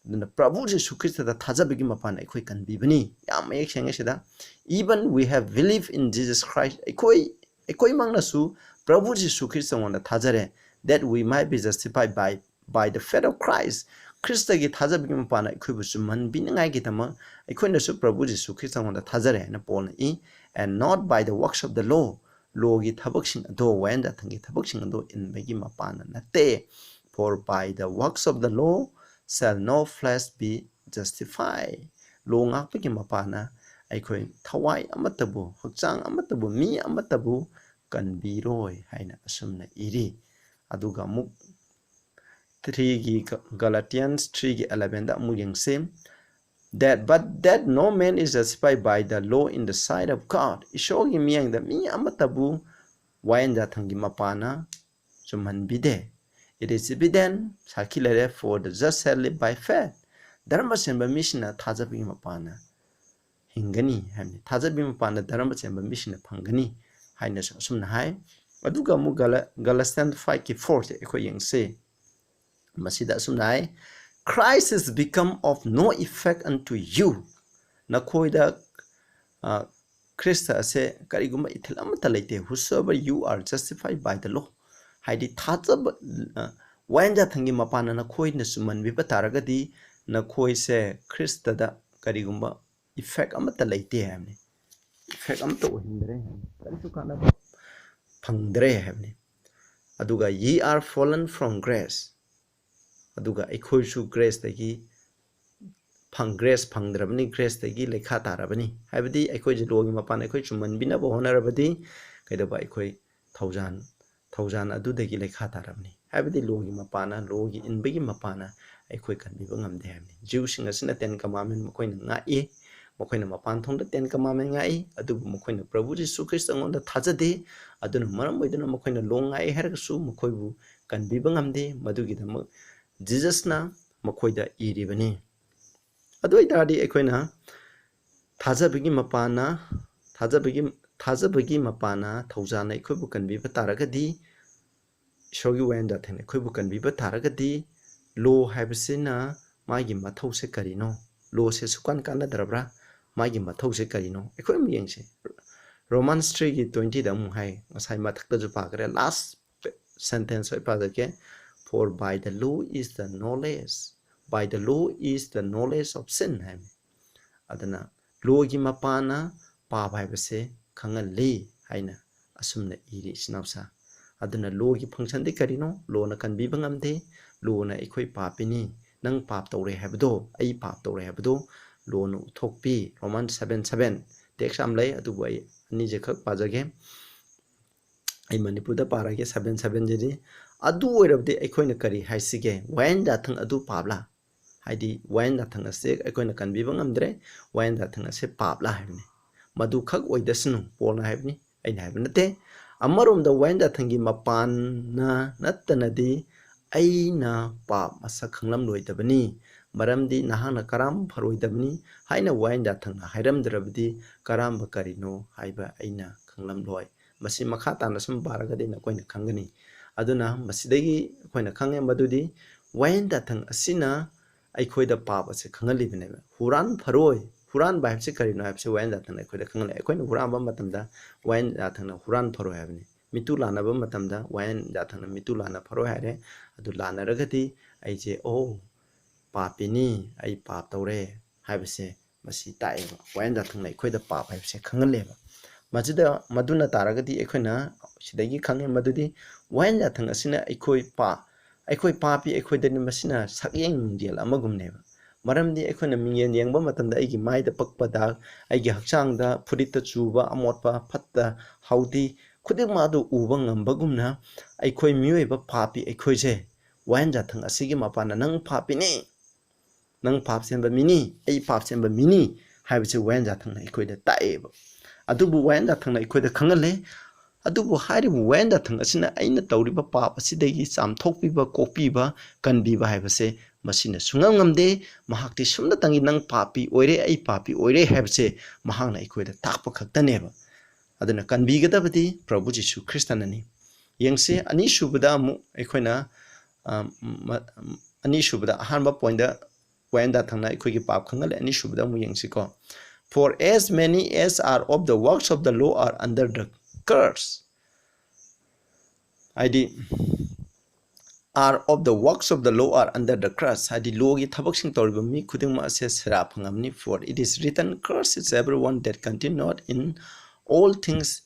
ꯑꯗꯨꯅ ꯄ꯭ꯔꯚꯨ ꯖꯤꯁꯨ ꯈ꯭ꯔꯤꯁꯇꯗ ꯊꯥꯖꯕꯒꯤ ꯃꯄꯥꯟꯅ ꯑꯩꯈꯣꯏ ꯀꯟꯕꯤꯕꯅꯤ꯫ ꯌꯥꯝ ꯃꯌꯦꯛ ꯁꯦꯡꯉꯦ ꯁꯤꯗ꯫ "Even we have believed in Jesus Christ." ꯑꯩꯈꯣꯏ, ꯑꯩꯈꯣꯏꯃꯛꯅꯁꯨ ꯄ꯭ꯔꯚꯨ ꯖꯤꯁꯨ ꯈ꯭ꯔꯤꯁꯇꯉꯣꯟꯗ ꯊꯥꯖꯔꯦ, "that we might be justified by, by the faith of Christ." ꯈ꯭ꯔꯤꯁꯇꯒꯤ ꯊꯥꯖꯕꯒꯤ ꯃꯄꯥꯟꯅ ꯑꯩꯈꯣꯏꯕꯨ ꯆꯨꯝꯍꯟꯕꯤꯅꯤꯡꯉꯥꯏꯒꯤꯗꯃꯛ ꯑꯩꯈꯣꯏꯅꯁꯨ ꯄ꯭ꯔꯚꯨ ꯖꯤꯁꯨ ꯈ꯭ꯔꯤꯁꯇꯉꯣꯟꯗ ꯊꯥꯖꯔꯦ ꯍꯥꯏꯅ ꯄꯣꯜꯅ E, "and not by the works of the law." ꯂꯣꯒꯤ ꯊꯕꯛꯁꯤꯡ ꯑꯗꯣ, ꯋꯥꯌꯦꯜ ꯌꯥꯊꯪꯒꯤ ꯊꯕꯛꯁꯤꯡ ꯑꯗꯣ ꯏꯟꯕꯒꯤ ꯃꯄꯥꯟꯅ ꯅꯠꯇꯦ꯫ "For by the works of the law shall no flesh be justified." ꯂꯣ ꯉꯥꯛꯄꯒꯤ ꯃꯄꯥꯟꯅ ꯑꯩꯈꯣꯏ ꯊꯋꯥꯏ ꯑꯃꯠꯇꯕꯨ, ꯍꯛꯆꯥꯡ ꯑꯃꯠꯇꯕꯨ, ꯃꯤ ꯑꯃꯠꯇꯕꯨ ꯀꯟꯕꯤꯔꯣꯏ ꯍꯥꯏꯅ ꯑꯁꯨꯝꯅ ꯏꯔꯤ꯫ ꯑꯗꯨꯒ ꯑꯃꯨꯛ ꯊ꯭ꯔꯤꯒꯤ, Galatians ꯊ꯭ꯔꯤꯒꯤ ꯑꯦꯂꯚꯦꯟꯗ ꯑꯃꯨꯛ ꯌꯦꯡꯁꯤ꯫ That, but that no man is justified by the law in the sight of God. ꯏꯁꯣꯔꯒꯤ ꯃꯤꯠꯌꯦꯡꯗ ꯃꯤ ꯑꯃꯠꯇꯕꯨ ꯋꯥꯌꯦꯜ ꯌꯥꯊꯪꯒꯤ ꯃꯄꯥꯟꯅ ꯆꯨꯝꯍꯟꯕꯤꯗꯦ꯫ It is evident, ꯁꯥꯈꯤ ꯂꯩꯔꯦ, for the just shall live by faith. ꯙꯔꯃ ꯆꯦꯟꯕ ꯃꯤꯁꯤꯡꯅ ꯊꯥꯖꯕꯒꯤ ꯃꯄꯥꯟꯅ ꯍꯤꯡꯒꯅꯤ ꯍꯥꯏꯕꯅꯤ꯫ ꯊꯥꯖꯕꯒꯤ ꯃꯄꯥꯟꯗ ꯙꯔꯃ ꯆꯦꯟꯕ ꯃꯤꯁꯤꯡꯅ ꯐꯪꯒꯅꯤ ꯍꯥꯏꯅꯁꯨ ꯑꯁꯨꯝꯅ ꯍꯥꯏ꯫ ꯑꯗꯨꯒ ꯑꯃꯨꯛ Gala-, Galatians ꯐꯥꯏꯚꯀꯤ ꯐꯣꯔꯁꯦ ꯑꯩꯈꯣꯏ ꯌꯦꯡꯁꯤ꯫ ꯃꯁꯤꯗ ꯑꯁꯨꯝꯅ ꯍꯥꯏ, "Christ is become of no effect unto you." ꯅꯈꯣꯏꯗ, ꯑ, ꯈ꯭ꯔꯤꯁꯇ ꯑꯁꯦ ꯀꯔꯤꯒꯨꯝꯕ ꯏꯊꯤꯜ ꯑꯃꯠꯇ ꯂꯩꯇꯦ, "Whosoever you are justified by the law." ꯍꯥꯏꯗꯤ ꯊꯥꯖꯕ, ꯑ, ꯋꯥꯌꯦꯜ ꯌꯥꯊꯪꯒꯤ ꯃꯄꯥꯟꯅ ꯅꯈꯣꯏꯅ ꯆꯨꯝꯍꯟꯕꯤꯕ ꯇꯥꯔꯒꯗꯤ ꯅꯈꯣꯏꯁꯦ ꯈ꯭ꯔꯤꯁꯇꯗ ꯀꯔꯤꯒꯨꯝꯕ effect ꯑꯃꯠꯇ ꯂꯩꯇꯦ ꯍꯥꯏꯕꯅꯤ꯫ Effect ꯑꯃꯠꯇ ꯑꯣꯏꯍꯟꯗ꯭ꯔꯦ ꯍꯥꯏꯕꯅꯤ꯫ ꯀꯔꯤꯁꯨ ꯀꯥꯟꯅꯕ ꯐꯪꯗ꯭ꯔꯦ ꯍꯥꯏꯕꯅꯤ꯫ ꯑꯗꯨꯒ "Ye are fallen from grace." ꯑꯗꯨꯒ ꯑꯩꯈꯣꯏꯁꯨ graceꯇꯒꯤ ꯐꯪ-, grace ꯐꯪꯗ꯭ꯔꯕꯅꯤ, graceꯇꯒꯤ ꯂꯩꯈꯥ ꯇꯥꯔꯕꯅꯤ꯫ ꯍꯥꯏꯕꯗꯤ ꯑꯩꯈꯣꯏꯁꯦ lawꯒꯤ ꯃꯄꯥꯟ ꯑꯩꯈꯣꯏ ꯆꯨꯝꯍꯟꯕꯤꯅꯕ ꯍꯣꯠꯅꯔꯕꯗꯤ ꯀꯩꯗꯧꯕ ꯑꯩꯈꯣꯏ ꯊꯧꯖꯥꯟ, ꯊꯧꯖꯥꯟ ꯑꯗꯨꯗꯒꯤ ꯂꯩꯈꯥ ꯇꯥꯔꯕꯅꯤ꯫ ꯍꯥꯏꯕꯗꯤ lawꯒꯤ ꯃꯄꯥꯟꯅ, lawꯒꯤ ꯏꯟꯕꯒꯤ ꯃꯄꯥꯟꯅ ꯑꯩꯈꯣꯏ ꯀꯟꯕꯤꯕ ꯉꯝꯗꯦ ꯍꯥꯏꯕꯅꯤ꯫ Jewꯁꯤꯡ ꯑꯁꯤꯅ Ten Commandment ꯃꯈꯣꯏꯅ ꯉꯥꯛꯏ, ꯃꯈꯣꯏꯅ ꯃꯄꯥꯟ ꯊꯣꯡꯗ Ten Commandment ꯉꯥꯛꯏ, ꯑꯗꯨꯕꯨ ꯃꯈꯣꯏꯅ ꯄ꯭ꯔꯚꯨ ꯖꯤꯁꯨ ꯈ꯭ꯔꯤꯁꯇ ꯑꯩꯉꯣꯟꯗ ꯊꯥꯖꯗꯦ꯫ ꯑꯗꯨꯅ ꯃꯔꯝ ꯑꯣꯏꯗꯨꯅ ꯃꯈꯣꯏꯅ law ꯉꯥꯛꯏ ꯍꯥꯏꯔꯒꯁꯨ ꯃꯈꯣꯏꯕꯨ ꯀꯟꯕꯤꯕ ꯉꯝꯗꯦ꯫ ꯃꯗꯨꯒꯤꯗꯃꯛ ꯖꯤꯖꯁꯅ ꯃꯈꯣꯏꯗ ꯏꯔꯤꯕꯅꯤ꯫ ꯑꯗꯨ ꯑꯣꯏꯇꯥꯔꯗꯤ ꯑꯩꯈꯣꯏꯅ ꯊꯥꯖꯕꯒꯤ ꯃꯄꯥꯟꯅ, ꯊꯥꯖꯕꯒꯤ, ꯊꯥꯖꯕꯒꯤ ꯃꯄꯥꯟꯅ ꯊꯧꯖꯥꯜꯅ ꯑꯩꯈꯣꯏꯕꯨ ꯀꯟꯕꯤꯕ ꯇꯥꯔꯒꯗꯤ, ꯏꯁꯣꯔꯒꯤ ꯋꯥꯌꯦꯜ ꯌꯥꯊꯪꯅ ꯑꯩꯈꯣꯏꯕꯨ ꯀꯟꯕꯤꯕ ꯇꯥꯔꯒꯗꯤ, law ꯍꯥꯏꯕꯁꯤꯅ ꯃꯥꯒꯤ ꯃꯊꯧꯁꯦ ꯀꯔꯤꯅꯣ? Lawꯁꯦ ꯁꯨꯛꯀꯥꯟ ꯀꯥꯟꯅꯗ꯭ꯔꯕ꯭ꯔꯥ? ꯃꯥꯒꯤ ꯃꯊꯧꯁꯦ ꯀꯔꯤꯅꯣ? ꯑꯩꯈꯣꯏ ꯑꯃꯨꯛ ꯌꯦꯡꯁꯤ꯫ Romans threeꯒꯤ twentyꯗ ꯑꯃꯨꯛ ꯍꯥꯏ, ꯉꯁꯥꯏ ꯃꯊꯛꯇꯁꯨ ꯄꯥꯈ꯭ꯔꯦ, last sentence ꯑꯣꯏ ꯄꯥꯖꯒꯦ꯫ "For by the law is the knowledge, by the law is the knowledge of sin" ꯍꯥꯏꯕꯅꯤ꯫ ꯑꯗꯨꯅ lawꯒꯤ ꯃꯄꯥꯟꯅ ꯄꯥꯞ ꯍꯥꯏꯕꯁꯦ ꯈꯪꯍꯜꯂꯤ ꯍꯥꯏꯅ ꯑꯁꯨꯝꯅ ꯏꯔꯤ, ꯏꯆꯤꯟ ꯏꯅꯥꯎꯁꯥ꯫ ꯑꯗꯨꯅ lawꯒꯤ functionꯗꯤ ꯀꯔꯤꯅꯣ? Lawꯅ ꯀꯟꯕꯤꯕ ꯉꯝꯗꯦ꯫ Lawꯅ ꯑꯩꯈꯣꯏ ꯄꯥꯄꯤꯅꯤ, ꯅꯪ ꯄꯥꯞ ꯇꯧꯔꯦ ꯍꯥꯏꯕꯗꯣ, ꯑꯩ ꯄꯥꯞ ꯇꯧꯔꯦ ꯍꯥꯏꯕꯗꯣ lawꯅ ꯎꯠꯊꯣꯛꯄꯤ꯫ Roman seven seven, text ꯌꯥꯝ ꯂꯩ, ꯑꯗꯨꯕꯨ ꯑꯩ ꯑꯅꯤꯁꯦ ꯈꯛ ꯄꯥꯖꯒꯦ꯫ ꯑꯩ ꯃꯅꯤꯄꯨꯔꯗ ꯄꯥꯔꯒꯦ, seven sevenꯁꯤꯗꯤ꯫ ꯑꯗꯨ ꯑꯣꯏꯔꯕꯗꯤ ꯑꯩꯈꯣꯏꯅ ꯀꯔꯤ ꯍꯥꯏꯁꯤꯒꯦ? ꯋꯥꯌꯦꯟ ꯌꯥꯊꯪ ꯑꯗꯨ ꯄꯥꯞꯂꯥ? ꯍꯥꯏꯗꯤ ꯋꯥꯌꯦꯟ ꯌꯥꯊꯪ ꯑꯁꯦ ꯑꯩꯈꯣꯏꯅ ꯀꯟꯕꯤꯕ ꯉꯝꯗ꯭ꯔꯦ, ꯋꯥꯌꯦꯟ ꯌꯥꯊꯪ ꯑꯁꯦ ꯄꯥꯞꯂꯥ ꯍꯥꯏꯕꯅꯤ꯫ ꯃꯗꯨꯈꯛ ꯑꯣꯏꯗꯁꯅꯨ, ꯄꯣꯜꯅ ꯍꯥꯏꯕꯅꯤ, ꯑꯩꯅ ꯍꯥꯏꯕ ꯅꯠꯇꯦ꯫ ꯑꯃꯔꯣꯝꯗ ꯋꯥꯌꯦꯟ ꯌꯥꯊꯪꯒꯤ ꯃꯄꯥꯟꯅ ꯅꯠꯇꯅꯗꯤ ꯑꯩꯅ ꯄꯥꯞ ꯃꯁꯛ ꯈꯪꯂꯝꯂꯣꯏꯗꯕꯅꯤ, ꯃꯔꯝꯗꯤ ꯅꯍꯥꯛꯅ ꯀꯔꯥꯝ ꯐꯔꯣꯏꯗꯕꯅꯤ ꯍꯥꯏꯅ ꯋꯥꯌꯦꯟ ꯌꯥꯊꯪꯅ ꯍꯥꯏꯔꯝꯗ꯭ꯔꯕꯗꯤ ꯀꯔꯥꯝꯕ ꯀꯔꯤꯅꯣ ꯍꯥꯏꯕ ꯑꯩꯅ ꯈꯪꯂꯝꯂꯣꯏ꯫ ꯃꯁꯤ ꯃꯈꯥ ꯇꯥꯅ ꯁꯨꯝ ꯄꯥꯔꯒꯗꯤ ꯅꯈꯣꯏꯅ ꯈꯪꯒꯅꯤ꯫ ꯑꯗꯨꯅ ꯃꯁꯤꯗꯒꯤ ꯑꯩꯈꯣꯏꯅ ꯈꯪꯉꯦ ꯃꯗꯨꯗꯤ ꯋꯥꯌꯦꯟ ꯌꯥꯊꯪ ꯑꯁꯤꯅ ꯑꯩꯈꯣꯏꯗ ꯄꯥꯞ ꯑꯁꯤ ꯈꯪꯍꯜꯂꯤꯕꯅꯦꯕ꯫ ꯍꯨꯔꯥꯟ ꯐꯔꯣꯏ, ꯍꯨꯔꯥꯟꯕ ꯍꯥꯏꯕꯁꯤ ꯀꯔꯤꯅꯣ ꯍꯥꯏꯕꯁꯤ ꯋꯥꯌꯦꯟ ꯌꯥꯊꯪꯅ ꯑꯩꯈꯣꯏꯗ ꯈꯪꯍꯜꯂꯦ꯫ ꯑꯩꯈꯣꯏꯅ ꯍꯨꯔꯥꯟꯕ ꯃꯇꯝꯗ ꯋꯥꯌꯦꯟ ꯌꯥꯊꯪꯅ ꯍꯨꯔꯥꯟ ꯐꯔꯣꯏ ꯍꯥꯏꯕꯅꯤ꯫ ꯃꯤꯇꯨ ꯂꯥꯟꯅꯕ ꯃꯇꯝꯗ ꯋꯥꯌꯦꯟ ꯌꯥꯊꯪꯅ ꯃꯤꯇꯨ ꯂꯥꯟꯅ ꯐꯔꯣꯏ ꯍꯥꯏꯔꯦ꯫ ꯑꯗꯨ ꯂꯥꯟꯅꯔꯒꯗꯤ ꯑꯩꯁꯦ, "ꯑꯣ, ꯄꯥꯄꯤꯅꯤ, ꯑꯩ ꯄꯥꯞ ꯇꯧꯔꯦ" ꯍꯥꯏꯕꯁꯦ ꯃꯁꯤ ꯇꯥꯛꯑꯦꯕ꯫ ꯋꯥꯌꯦꯟ ꯌꯥꯊꯪꯅ ꯑꯩꯈꯣꯏꯗ ꯄꯥꯞ ꯍꯥꯏꯕꯁꯦ ꯈꯪꯍꯜꯂꯦꯕ꯫ ꯃꯁꯤꯗ, ꯃꯗꯨꯅ ꯇꯥꯔꯒꯗꯤ ꯑꯩꯈꯣꯏꯅ ꯁꯤꯗꯒꯤ ꯈꯪꯉꯦ ꯃꯗꯨꯗꯤ ꯋꯥꯌꯦꯟ ꯌꯥꯊꯪ ꯑꯁꯤꯅ ꯑꯩꯈꯣꯏ ꯄꯥ-, ꯑꯩꯈꯣꯏ ꯄꯥꯄꯤ, ꯑꯩꯈꯣꯏꯗꯗꯤ ꯃꯁꯤꯅ ꯁꯛꯌꯦꯡ ꯃꯤꯡꯖꯦꯜ ꯑꯃꯒꯨꯝꯅꯦꯕ꯫ ꯃꯔꯝꯗꯤ ꯑꯩꯈꯣꯏꯅ ꯃꯤꯡꯖꯦꯜ ꯌꯦꯡꯕ ꯃꯇꯝꯗ ꯑꯩꯒꯤ ꯃꯥꯏꯗ ꯄꯛꯄ ꯗꯥꯛ, ꯑꯩꯒꯤ ꯍꯛꯆꯥꯡꯗ ꯐꯨꯔꯤꯠꯇ ꯆꯨꯕ ꯑꯃꯣꯠꯄ, ꯐꯠꯇ ꯍꯥꯎꯗꯤ ꯈꯨꯗꯤꯡꯃꯛ ꯑꯗꯨ ꯎꯕ ꯉꯝꯕꯒꯨꯝꯅ ꯑꯩꯈꯣꯏ ꯃꯤꯑꯣꯏꯕ ꯄꯥꯄꯤ ꯑꯩꯈꯣꯏꯁꯦ ꯋꯥꯌꯦꯟ ꯌꯥꯊꯪ ꯑꯁꯤꯒꯤ ꯃꯄꯥꯟꯅ "ꯅꯪ ꯄꯥꯄꯤꯅꯤ, ꯅꯪ ꯄꯥꯞ ꯆꯦꯟꯕ ꯃꯤꯅꯤ, ꯑꯩ ꯄꯥꯞ ꯆꯦꯟꯕ ꯃꯤꯅꯤ" ꯍꯥꯏꯕꯁꯤ ꯋꯥꯌꯦꯟ ꯌꯥꯊꯪꯅ ꯑꯩꯈꯣꯏꯗ ꯇꯥꯛꯑꯦꯕ꯫ ꯑꯗꯨꯕꯨ ꯋꯥꯌꯦꯟ ꯌꯥꯊꯪꯅ ꯑꯩꯈꯣꯏꯗ ꯈꯪꯍꯜꯂꯦ꯫ ꯑꯗꯨꯕꯨ ꯍꯥꯏꯔꯤꯕ ꯋꯥꯌꯦꯟ ꯌꯥꯊꯪ ꯑꯁꯤꯅ ꯑꯩꯅ ꯇꯧꯔꯤꯕ ꯄꯥꯞ ꯑꯁꯤꯗꯒꯤ ꯆꯥꯝꯊꯣꯛꯄꯤꯕ, ꯀꯣꯛꯄꯤꯕ, ꯀꯟꯕꯤꯕ ꯍꯥꯏꯕꯁꯦ ꯃꯁꯤꯅ ꯁꯨꯡꯉꯝ ꯉꯝꯗꯦ꯫ ꯃꯍꯥꯛꯇꯤ ꯁꯨꯝꯅꯇꯪꯒꯤ "ꯅꯪ ꯄꯥꯄꯤ ꯑꯣꯏꯔꯦ, ꯑꯩ ꯄꯥꯄꯤ ꯑꯣꯏꯔꯦ" ꯍꯥꯏꯕꯁꯦ ꯃꯍꯥꯛꯅ ꯑꯩꯈꯣꯏꯗ ꯇꯥꯛꯄ ꯈꯛꯇꯅꯦꯕ꯫ ꯑꯗꯨꯅ ꯀꯟꯕꯤꯒꯗꯕꯗꯤ ꯄ꯭ꯔꯚꯨ ꯖꯤꯁꯨ ꯈ꯭ꯔꯤꯁꯇꯅꯅꯤ꯫ ꯌꯦꯡꯁꯤ, ꯑꯅꯤꯁꯨꯕꯗ ꯑꯃꯨꯛ ꯑꯩꯈꯣꯏꯅ, ꯑ, ꯃ-, ꯑꯅꯤꯁꯨꯕꯗ, ꯑꯍꯥꯟꯕ ꯄꯣꯏꯟꯗ ꯋꯥꯌꯦꯟ ꯌꯥꯊꯪꯅ ꯑꯩꯈꯣꯏꯒꯤ ꯄꯥꯞ ꯈꯪꯍꯜꯂꯦ꯫ ꯑꯅꯤꯁꯨꯕꯗ ꯑꯃꯨꯛ ꯌꯦꯡꯁꯤꯀꯣ꯫ "For as many as are of the works of the law are under the curse." ꯍꯥꯏꯗꯤ, "Are of the works of the law are under the curse", ꯍꯥꯏꯗꯤ ꯂꯣꯒꯤ ꯊꯕꯛꯁꯤꯡ ꯇꯧꯔꯤꯕ ꯃꯤ ꯈꯨꯗꯤꯡꯃꯛ ꯑꯁꯦ Cera ꯐꯪꯉꯕꯅꯤ꯫ "For it is written, 'Cursed is everyone that continue not in all things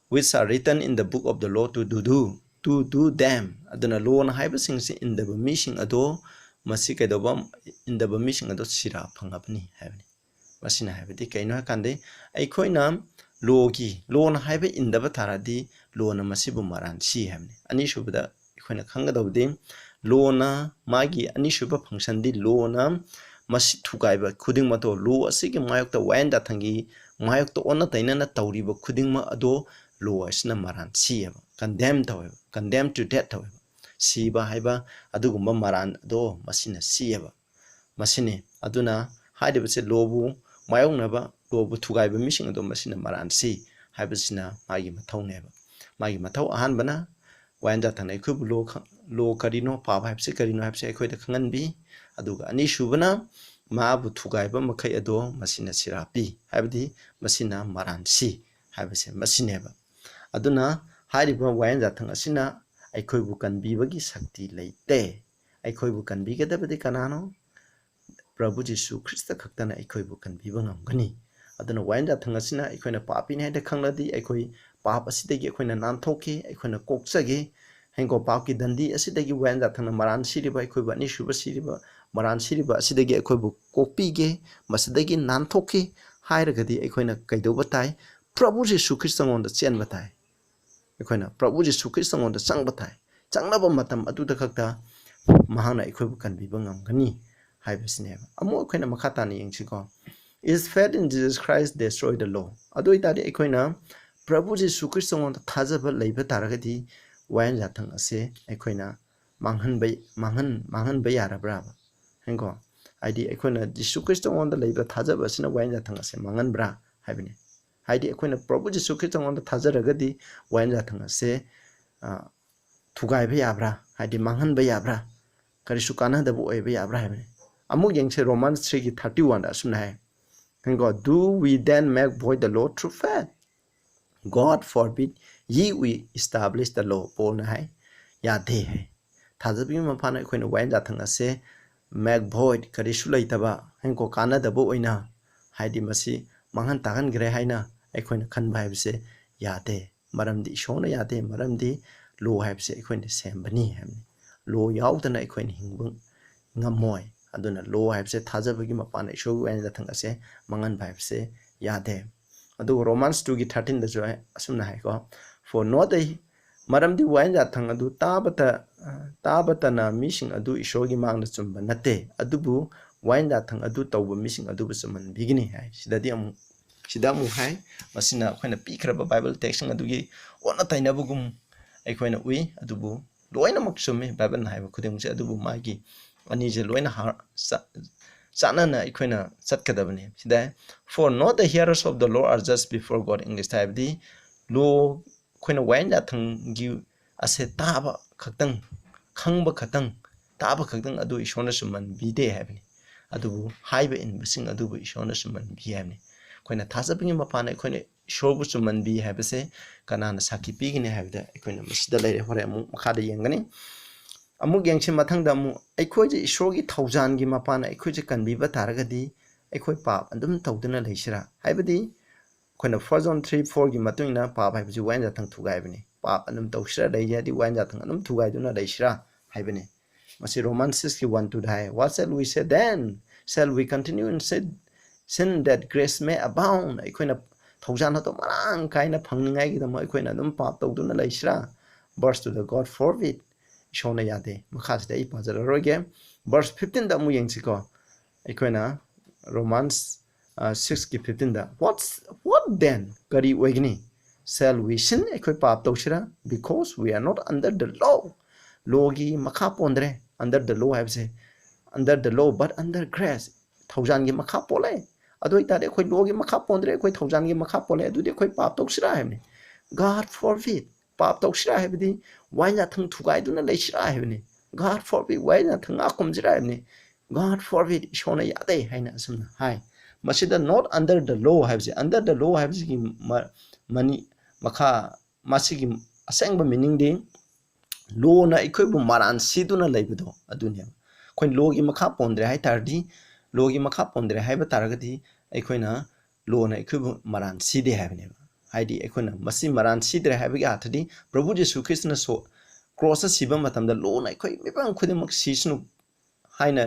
which are written in the book of the law to do, do, to do them." ꯑꯗꯨꯅ ꯂꯣꯅ ꯍꯥꯏꯕꯁꯤꯡꯁꯤ ꯏꯟꯗꯕ ꯃꯤꯁꯤꯡ ꯑꯗꯣ, ꯃꯁꯤ ꯀꯩꯗꯧꯕ, ꯏꯟꯗꯕ ꯃꯤꯁꯤꯡ ꯑꯗꯣ ꯁꯤꯔꯥ ꯐꯪꯉꯕꯅꯤ ꯍꯥꯏꯕꯅꯤ꯫ ꯃꯁꯤꯅ ꯍꯥꯏꯕꯗꯤ ꯀꯩꯅꯣ ꯍꯥꯏꯀꯥꯟꯗ, ꯑꯩꯈꯣꯏꯅ ꯂꯣꯒꯤ, ꯂꯣꯅ ꯍꯥꯏꯕ ꯏꯟꯗꯕ ꯇꯥꯔꯗꯤ ꯂꯣꯅ ꯃꯁꯤꯕꯨ ꯃꯔꯥꯟ ꯁꯤ ꯍꯥꯏꯕꯅꯤ꯫ ꯑꯅꯤꯁꯨꯕꯗ ꯑꯩꯈꯣꯏꯅ ꯈꯪꯒꯗꯕꯗꯤ, ꯂꯣꯅ ꯃꯥꯒꯤ ꯑꯅꯤꯁꯨꯕ functionꯗꯤ ꯂꯣꯅ ꯃꯁꯤ ꯊꯨꯒꯥꯏꯕ ꯈꯨꯗꯤꯡꯃꯛꯇꯣ, ꯂꯣ ꯑꯁꯤꯒꯤ ꯃꯥꯌꯣꯛꯇ, ꯋꯥꯌꯦꯟ ꯌꯥꯊꯪꯒꯤ ꯃꯥꯌꯣꯛꯇ ꯑꯣꯟꯅ ꯇꯩꯅꯅ ꯇꯧꯔꯤꯕ ꯈꯨꯗꯤꯡꯃꯛ ꯑꯗꯣ ꯂꯣ ꯑꯁꯤꯅ ꯃꯔꯥꯟ ꯁꯤꯌꯦꯕ, condemn ꯇꯧꯋꯦꯕ, condemn to death ꯇꯧꯋꯦꯕ꯫ ꯁꯤꯕ ꯍꯥꯏꯕ ꯑꯗꯨꯒꯨꯝꯕ ꯃꯔꯥꯟ ꯑꯗꯣ ꯃꯁꯤꯅ ꯁꯤꯌꯦꯕ꯫ ꯃꯁꯤꯅꯤ꯫ ꯑꯗꯨꯅ ꯍꯥꯏꯔꯤꯕꯁꯦ ꯂꯣꯕꯨ ꯃꯥꯌꯣꯛꯅꯕ, ꯂꯣꯕꯨ ꯊꯨꯒꯥꯏꯕ ꯃꯤꯁꯤꯡ ꯑꯗꯣ ꯃꯁꯤꯅ ꯃꯔꯥꯟ ꯁꯤ ꯍꯥꯏꯕꯁꯤꯅ ꯃꯥꯒꯤ ꯃꯊꯧꯅꯦꯕ꯫ ꯃꯥꯒꯤ ꯃꯊꯧ ꯑꯍꯥꯟꯕꯅ ꯋꯥꯌꯦꯟ ꯌꯥꯊꯪꯅ ꯑꯩꯈꯣꯏꯕꯨ ꯂꯣ ꯈ-, ꯂꯣ ꯀꯔꯤꯅꯣ, ꯄꯥꯞ ꯍꯥꯏꯕꯁꯤ ꯀꯔꯤꯅꯣ ꯍꯥꯏꯕꯁꯤ ꯑꯩꯈꯣꯏꯗ ꯈꯪꯍꯟꯕꯤ꯫ ꯑꯗꯨꯒ ꯑꯅꯤꯁꯨꯕꯅ ꯃꯥꯕꯨ ꯊꯨꯒꯥꯏꯕ ꯃꯈꯩ ꯑꯗꯣ ꯃꯁꯤꯅ ꯁꯤꯔꯥ ꯄꯤ, ꯍꯥꯏꯕꯗꯤ ꯃꯁꯤꯅ ꯃꯔꯥꯟ ꯁꯤ ꯍꯥꯏꯕꯁꯦ ꯃꯁꯤꯅꯦꯕ꯫ ꯑꯗꯨꯅ ꯍꯥꯏꯔꯤꯕ ꯋꯥꯌꯦꯟ ꯌꯥꯊꯪ ꯑꯁꯤꯅ ꯑꯩꯈꯣꯏꯕꯨ ꯀꯟꯕꯤꯕꯒꯤ ꯁꯛꯇꯤ ꯂꯩꯇꯦ꯫ ꯑꯩꯈꯣꯏꯕꯨ ꯀꯟꯕꯤꯒꯗꯕꯗꯤ ꯀꯅꯥꯅꯣ? ꯄ꯭ꯔꯚꯨ ꯖꯤꯁꯨ ꯈ꯭ꯔꯤꯁꯇ ꯈꯛꯇꯅ ꯑꯩꯈꯣꯏꯕꯨ ꯀꯟꯕꯤꯕ ꯉꯝꯒꯅꯤ꯫ ꯑꯗꯨꯅ ꯋꯥꯌꯦꯟ ꯌꯥꯊꯪ ꯑꯁꯤꯅ ꯑꯩꯈꯣꯏꯅ ꯄꯥꯄꯤꯅꯤ ꯍꯥꯏꯅ ꯈꯪꯂꯗꯤ, ꯑꯩꯈꯣꯏ ꯄꯥꯞ ꯑꯁꯤꯗꯒꯤ ꯑꯩꯈꯣꯏꯅ ꯅꯥꯟꯊꯣꯛꯈꯤ, ꯑꯩꯈꯣꯏꯅ ꯀꯣꯛꯆꯒꯦ꯫ ꯍꯦꯡꯀꯣ, ꯄꯥꯞꯀꯤ ꯗꯟꯗꯤ ꯑꯁꯤꯗꯒꯤ ꯋꯥꯌꯦꯟ ꯌꯥꯊꯪꯅ ꯃꯔꯥꯟ ꯁꯤꯔꯤꯕ ꯑꯩꯈꯣꯏꯕꯨ, ꯑꯅꯤꯁꯨꯕ ꯁꯤꯔꯤꯕ ꯃꯔꯥꯟ ꯁꯤꯔꯤꯕ ꯑꯁꯤꯗꯒꯤ ꯑꯩꯈꯣꯏꯕꯨ ꯀꯣꯛꯄꯤꯒꯦ, ꯃꯁꯤꯗꯒꯤ ꯅꯥꯟꯊꯣꯛꯈꯤ ꯍꯥꯏꯔꯒꯗꯤ ꯑꯩꯈꯣꯏꯅ ꯀꯩꯗꯧꯕ ꯇꯥꯏ? ꯄ꯭ꯔꯚꯨ ꯖꯤꯁꯨ ꯈ꯭ꯔꯤꯁꯇꯉꯣꯟꯗ ꯆꯦꯟꯕ ꯇꯥꯏ꯫ ꯑꯩꯈꯣꯏꯅ ꯄ꯭ꯔꯚꯨ ꯖꯤꯁꯨ ꯈ꯭ꯔꯤꯁꯇꯉꯣꯟꯗ ꯆꯪꯕ ꯇꯥꯏ꯫ ꯆꯪꯂꯕ ꯃꯇꯝ ꯑꯗꯨꯗ ꯈꯛꯇ ꯃꯍꯥꯛꯅ ꯑꯩꯈꯣꯏꯕꯨ ꯀꯟꯕꯤꯕ ꯉꯝꯒꯅꯤ ꯍꯥꯏꯕꯁꯤꯅꯦꯕ꯫ ꯑꯃꯨꯛ ꯑꯩꯈꯣꯏꯅ ꯃꯈꯥ ꯇꯥꯅ ꯌꯦꯡꯁꯤꯀꯣ꯫ Is faith in Jesus Christ destroy the law? ꯑꯗꯨ ꯑꯣꯏꯇꯥꯔꯗꯤ ꯑꯩꯈꯣꯏꯅ ꯄ꯭ꯔꯚꯨ ꯖꯤꯁꯨ ꯈ꯭ꯔꯤꯁꯇꯉꯣꯟꯗ ꯊꯥꯖꯕ ꯂꯩꯕ ꯇꯥꯔꯒꯗꯤ ꯋꯥꯌꯦꯟ ꯌꯥꯊꯪ ꯑꯁꯦ ꯑꯩꯈꯣꯏꯅ ꯃꯥꯡꯍꯟꯕ, ꯃꯥꯡꯍꯟ-, ꯃꯥꯡꯍꯟꯕ ꯌꯥꯔꯕ꯭ꯔꯥꯕ? ꯍꯦꯡꯀꯣ? ꯍꯥꯏꯗꯤ ꯑꯩꯈꯣꯏꯅ ꯖꯤꯁꯨ ꯈ꯭ꯔꯤꯁꯇꯉꯣꯟꯗ ꯂꯩꯕ ꯊꯥꯖꯕ ꯑꯁꯤꯅ ꯋꯥꯌꯦꯟ ꯌꯥꯊꯪ ꯑꯁꯦ ꯃꯥꯡꯍꯟꯕ꯭ꯔꯥ ꯍꯥꯏꯕꯅꯤ꯫ ꯍꯥꯏꯗꯤ ꯑꯩꯈꯣꯏꯅ ꯄ꯭ꯔꯚꯨ ꯖꯤꯁꯨ ꯈ꯭ꯔꯤꯁꯇꯉꯣꯟꯗ ꯊꯥꯖꯔꯒꯗꯤ ꯋꯥꯌꯦꯟ ꯌꯥꯊꯪ ꯑꯁꯦ, ꯑ, ꯊꯨꯒꯥꯏꯕ ꯌꯥꯕ꯭ꯔꯥ? ꯍꯥꯏꯗꯤ ꯃꯥꯡꯍꯟꯕ ꯌꯥꯕ꯭ꯔꯥ? ꯀꯔꯤꯁꯨ ꯀꯥꯟꯅꯗꯕ ꯑꯣꯏꯕ ꯌꯥꯕ꯭ꯔꯥ ꯍꯥꯏꯕꯅꯤ꯫ ꯑꯃꯨꯛ ꯌꯦꯡꯁꯦ, Romans threeꯒꯤ thirty oneꯗ ꯑꯁꯨꯝꯅ ꯍꯥꯏ, ꯍꯦꯡꯀꯣ? Do we then make void the law through faith? God forbid, ye we establish the law꯫ ꯄꯣꯜꯅ ꯍꯥꯏ, ꯌꯥꯗꯦ ꯍꯥꯏ꯫ ꯊꯥꯖꯕꯒꯤ ꯃꯄꯥꯟꯅ ꯑꯩꯈꯣꯏꯅ ꯋꯥꯌꯦꯟ ꯌꯥꯊꯪ ꯑꯁꯦ make void, ꯀꯔꯤꯁꯨ ꯂꯩꯇꯕ, ꯍꯦꯡꯀꯣ, ꯀꯥꯟꯅꯗꯕ ꯑꯣꯏꯅ, ꯍꯥꯏꯗꯤ ꯃꯁꯤ ꯃꯥꯡꯍꯟ ꯇꯥꯛꯍꯟꯈ꯭ꯔꯦ ꯍꯥꯏꯅ ꯑꯩꯈꯣꯏꯅ ꯈꯟꯕ ꯍꯥꯏꯕꯁꯦ ꯌꯥꯗꯦ꯫ ꯃꯔꯝꯗꯤ ꯏꯁꯣꯔꯅ ꯌꯥꯗꯦ, ꯃꯔꯝꯗꯤ law ꯍꯥꯏꯕꯁꯦ ꯑꯩꯈꯣꯏꯅ ꯁꯦꯝꯕꯅꯤ ꯍꯥꯏꯕꯅꯤ꯫ Law ꯌꯥꯎꯗꯅ ꯑꯩꯈꯣꯏꯅ ꯍꯤꯡꯕ ꯉꯝꯃꯣꯏ꯫ ꯑꯗꯨꯅ law ꯍꯥꯏꯕꯁꯦ ꯊꯥꯖꯕꯒꯤ ꯃꯄꯥꯟꯅ ꯏꯁꯣꯔꯒꯤ ꯋꯥꯌꯦꯟ ꯌꯥꯊꯪ ꯑꯁꯦ ꯃꯥꯡꯍꯟꯕ ꯍꯥꯏꯕꯁꯦ ꯌꯥꯗꯦ꯫ ꯑꯗꯨꯒ Romans twoꯒꯤ thirteenꯗꯁꯨ ꯑꯁꯨꯝꯅ ꯍꯥꯏꯀꯣ, For not a, ꯃꯔꯝꯗꯤ ꯋꯥꯌꯦꯜ ꯌꯥꯊꯪ ꯑꯗꯨ ꯇꯥꯕꯇ ꯇꯥꯕꯇꯅ ꯃꯤꯁꯤꯡ ꯑꯗꯨ ꯏꯁꯣꯔꯒꯤ ꯃꯥꯡꯗ ꯆꯨꯝꯕ ꯅꯠꯇꯦ, ꯑꯗꯨꯕꯨ ꯋꯥꯌꯦꯜ ꯌꯥꯊꯪ ꯑꯗꯨ ꯇꯧꯕ ꯃꯤꯁꯤꯡ ꯑꯗꯨꯕꯨ ꯆꯨꯝꯍꯟꯕꯤꯒꯅꯤ ꯍꯥꯏ꯫ ꯁꯤꯗꯗꯤ ꯑꯃꯨꯛ ꯁꯤꯗ ꯑꯃꯨꯛ ꯍꯥꯏ, ꯃꯁꯤꯅ ꯑꯩꯈꯣꯏꯅ ꯄꯤꯈ꯭ꯔꯕ ꯕꯥꯏꯕꯜ ꯇꯦꯛꯁꯁꯤꯡ ꯑꯗꯨꯒꯤ ꯑꯣꯟꯅ ꯇꯩꯅꯕꯒꯨꯝ ꯑꯩꯈꯣꯏꯅ ꯎꯏ꯫ ꯑꯗꯨꯕꯨ ꯂꯣꯏꯅꯃꯛ ꯆꯨꯝꯃꯤ ꯕꯥꯏꯕꯜꯅ ꯍꯥꯏꯕ ꯈꯨꯗꯤꯡꯃꯛꯁꯦ, ꯑꯗꯨꯕꯨ ꯃꯥꯒꯤ ꯑꯅꯤꯁꯦ ꯂꯣꯏꯅ ꯍꯥ- ꯆꯥ- ꯆꯥꯟꯅꯅ ꯑꯩꯈꯣꯏꯅ ꯆꯠꯀꯗꯕꯅꯤ꯫ ꯁꯤꯗ "For not the hearers of the law are just before God" ꯏꯪꯂꯤꯁꯇ ꯍꯥꯏꯕꯗꯤ ꯂꯣ ꯑꯩꯈꯣꯏꯅ ꯋꯥꯌꯦꯜ ꯌꯥꯊꯪꯒꯤ ꯑꯁꯦ ꯇꯥꯕ ꯈꯛꯇꯪ, ꯈꯪꯕ ꯈꯛꯇꯪ, ꯇꯥꯕ ꯈꯛꯇꯪ ꯑꯗꯨ ꯏꯁꯣꯔꯅ ꯆꯨꯝꯃꯟꯕꯤꯗꯦ ꯍꯥꯏꯕꯅꯤ꯫ ꯑꯗꯨꯕꯨ ꯍꯥꯏꯕ ꯏꯟꯕꯁꯤꯡ ꯑꯗꯨꯕꯨ ꯏꯁꯣꯔꯅ ꯆꯨꯝꯃꯟꯕꯤ ꯍꯥꯏꯕꯅꯤ꯫ ꯑꯩꯈꯣꯏꯅ ꯊꯥꯖꯕꯒꯤ ꯃꯄꯥꯟꯅ ꯑꯩꯈꯣꯏꯅ ꯏꯁꯣꯔꯕꯨ ꯆꯨꯝꯃꯟꯕꯤ ꯍꯥꯏꯕꯁꯦ ꯀꯅꯥꯅ ꯁꯥꯈꯤ ꯄꯤꯒꯅꯤ ꯍꯥꯏꯕꯗ ꯑꯩꯈꯣꯏꯅ ꯃꯁꯤꯗ ꯂꯩꯔꯦ꯫ ꯍꯣꯔꯦꯟ ꯑꯃꯨꯛ ꯃꯈꯥꯗ ꯌꯦꯡꯒꯅꯤ꯫ ꯑꯃꯨꯛ ꯌꯦꯡꯁꯤ ꯃꯊꯪꯗ ꯑꯃꯨꯛ, ꯑꯩꯈꯣꯏꯁꯦ ꯏꯁꯣꯔꯒꯤ ꯊꯧꯖꯥꯟꯒꯤ ꯃꯄꯥꯟꯅ ꯑꯩꯈꯣꯏꯁꯦ ꯀꯟꯕꯤꯕ ꯇꯥꯔꯒꯗꯤ ꯑꯩꯈꯣꯏ ꯄꯥꯞ ꯑꯗꯨꯝ ꯇꯧꯗꯨꯅ ꯂꯩꯁꯤꯔꯥ? ꯍꯥꯏꯕꯗꯤ ꯑꯩꯈꯣꯏꯅ First John three four ꯒꯤ ꯃꯇꯨꯡ ꯏꯟꯅ ꯄꯥꯞ ꯍꯥꯏꯕꯁꯤ ꯋꯥꯌꯦꯜ ꯌꯥꯊꯪ ꯊꯨꯒꯥꯏꯕꯅꯤ꯫ ꯄꯥꯞ ꯑꯗꯨꯝ ꯇꯧꯁꯤꯔꯥ ꯂꯩ ꯍꯥꯏꯗꯤ ꯋꯥꯌꯦꯜ ꯌꯥꯊꯪ ꯑꯗꯨꯝ ꯊꯨꯒꯥꯏꯗꯨꯅ ꯂꯩꯁꯤꯔꯥ ꯍꯥꯏꯕꯅꯤ꯫ ꯃꯁꯤ Roman six ꯀꯤ one two the high, "What shall we say then? Shall we continue in sin, sin that grace may abound?" ꯑꯩꯈꯣꯏꯅ ꯊꯧꯖꯥꯜ ꯑꯗꯨ ꯃꯔꯥꯡ ꯀꯥꯏꯅ ꯐꯪꯅꯤꯡꯉꯥꯏꯒꯤꯗꯃꯛ ꯑꯩꯈꯣꯏꯅ ꯑꯗꯨꯝ ꯄꯥꯞ ꯇꯧꯗꯨꯅ ꯂꯩꯁꯤꯔꯥ? Verse two ꯗ, "God forbid." ꯏꯁꯣꯔꯅ ꯌꯥꯗꯦ꯫ ꯃꯈꯥꯁꯤꯗ ꯑꯩ ꯄꯥꯖꯔꯔꯣꯏꯒꯦ꯫ Verse fifteen ꯗ ꯑꯃꯨꯛ ꯌꯦꯡꯁꯤꯀꯣ꯫ ꯑꯩꯈꯣꯏꯅ Romans six ꯀꯤ fifteen the, "What, what then?" ꯀꯔꯤ ꯑꯣꯏꯒꯅꯤ? "Shall we sin?" ꯑꯩꯈꯣꯏ ꯄꯥꯞ ꯇꯧꯁꯤꯔꯥ? "Because we are not under the law." ꯂꯣꯒꯤ ꯃꯈꯥ ꯄꯣꯟꯗ꯭ꯔꯦ꯫ Under the law ꯍꯥꯏꯕꯁꯦ, under the law but under grace, ꯊꯧꯖꯥꯜꯒꯤ ꯃꯈꯥ ꯄꯣꯜꯂꯦ꯫ ꯑꯗꯨ ꯑꯣꯏꯇꯥꯔꯗꯤ ꯑꯩꯈꯣꯏ ꯂꯣꯒꯤ ꯃꯈꯥ ꯄꯣꯟꯗ꯭ꯔꯦ, ꯑꯩꯈꯣꯏ ꯊꯧꯖꯥꯜꯒꯤ ꯃꯈꯥ ꯄꯣꯜꯂꯦ꯫ ꯑꯗꯨꯗꯤ ꯑꯩꯈꯣꯏ ꯄꯥꯞ ꯇꯧꯁꯤꯔꯥ ꯍꯥꯏꯕꯅꯤ꯫ "God forbid." ꯄꯥꯞ ꯇꯧꯁꯤꯔꯥ ꯍꯥꯏꯕꯗꯤ ꯋꯥꯌꯦꯜ ꯌꯥꯊꯪ ꯊꯨꯒꯥꯏꯗꯨꯅ ꯂꯩꯁꯤꯔꯥ ꯍꯥꯏꯕꯅꯤ꯫ "God forbid." ꯋꯥꯌꯦꯜ ꯌꯥꯊꯪ ꯉꯥꯛ ꯈꯨꯝꯁꯤꯔꯥ ꯍꯥꯏꯕꯅꯤ꯫ "God forbid." ꯏꯁꯣꯔꯅ ꯌꯥꯗꯦ ꯍꯥꯏꯅ ꯑꯁꯨꯝꯅ ꯍꯥꯏ꯫ ꯃꯁꯤꯗ "Not under the law" ꯍꯥꯏꯕꯁꯦ, under the law ꯍꯥꯏꯕꯁꯤꯒꯤ ꯃ-, ꯃꯅꯤ-, ꯃꯈꯥ, ꯃꯁꯤꯒꯤ ꯑꯁꯦꯡꯕ meaning ꯗꯤ ꯂꯣꯅ ꯑꯩꯈꯣꯏꯕꯨ ꯃꯔꯥꯟ ꯁꯤꯗꯨꯅ ꯂꯩꯕꯗꯣ ꯑꯗꯨꯅꯦꯕ꯫ ꯑꯩꯈꯣꯏ ꯂꯣꯒꯤ ꯃꯈꯥ ꯄꯣꯟꯗ꯭ꯔꯦ ꯍꯥꯏ ꯇꯥꯔꯗꯤ, ꯂꯣꯒꯤ ꯃꯈꯥ ꯄꯣꯟꯗ꯭ꯔꯦ ꯍꯥꯏꯕ ꯇꯥꯔꯒꯗꯤ ꯑꯩꯈꯣꯏꯅ ꯂꯣꯅ ꯑꯩꯈꯣꯏꯕꯨ ꯃꯔꯥꯟ ꯁꯤꯗꯦ ꯍꯥꯏꯕꯅꯦꯕ꯫ ꯍꯥꯏꯗꯤ ꯑꯩꯈꯣꯏꯅ ꯃꯁꯤ ꯃꯔꯥꯟ ꯁꯤꯗ꯭ꯔꯦ ꯍꯥꯏꯕꯒꯤ ꯑꯥꯔꯊꯗꯤ ꯄ꯭ꯔꯚꯨ ꯖꯤꯁꯨ ꯈ꯭ꯔꯤꯁꯇꯅ ꯁꯣ-, ꯀ꯭ꯔꯣꯁꯇ ꯁꯤꯕ ꯃꯇꯝꯗ ꯂꯣꯅ ꯑꯩꯈꯣꯏ ꯃꯤꯄꯨꯝ ꯈꯨꯗꯤꯡꯃꯛ ꯁꯤꯁꯅꯨ ꯍꯥꯏꯅ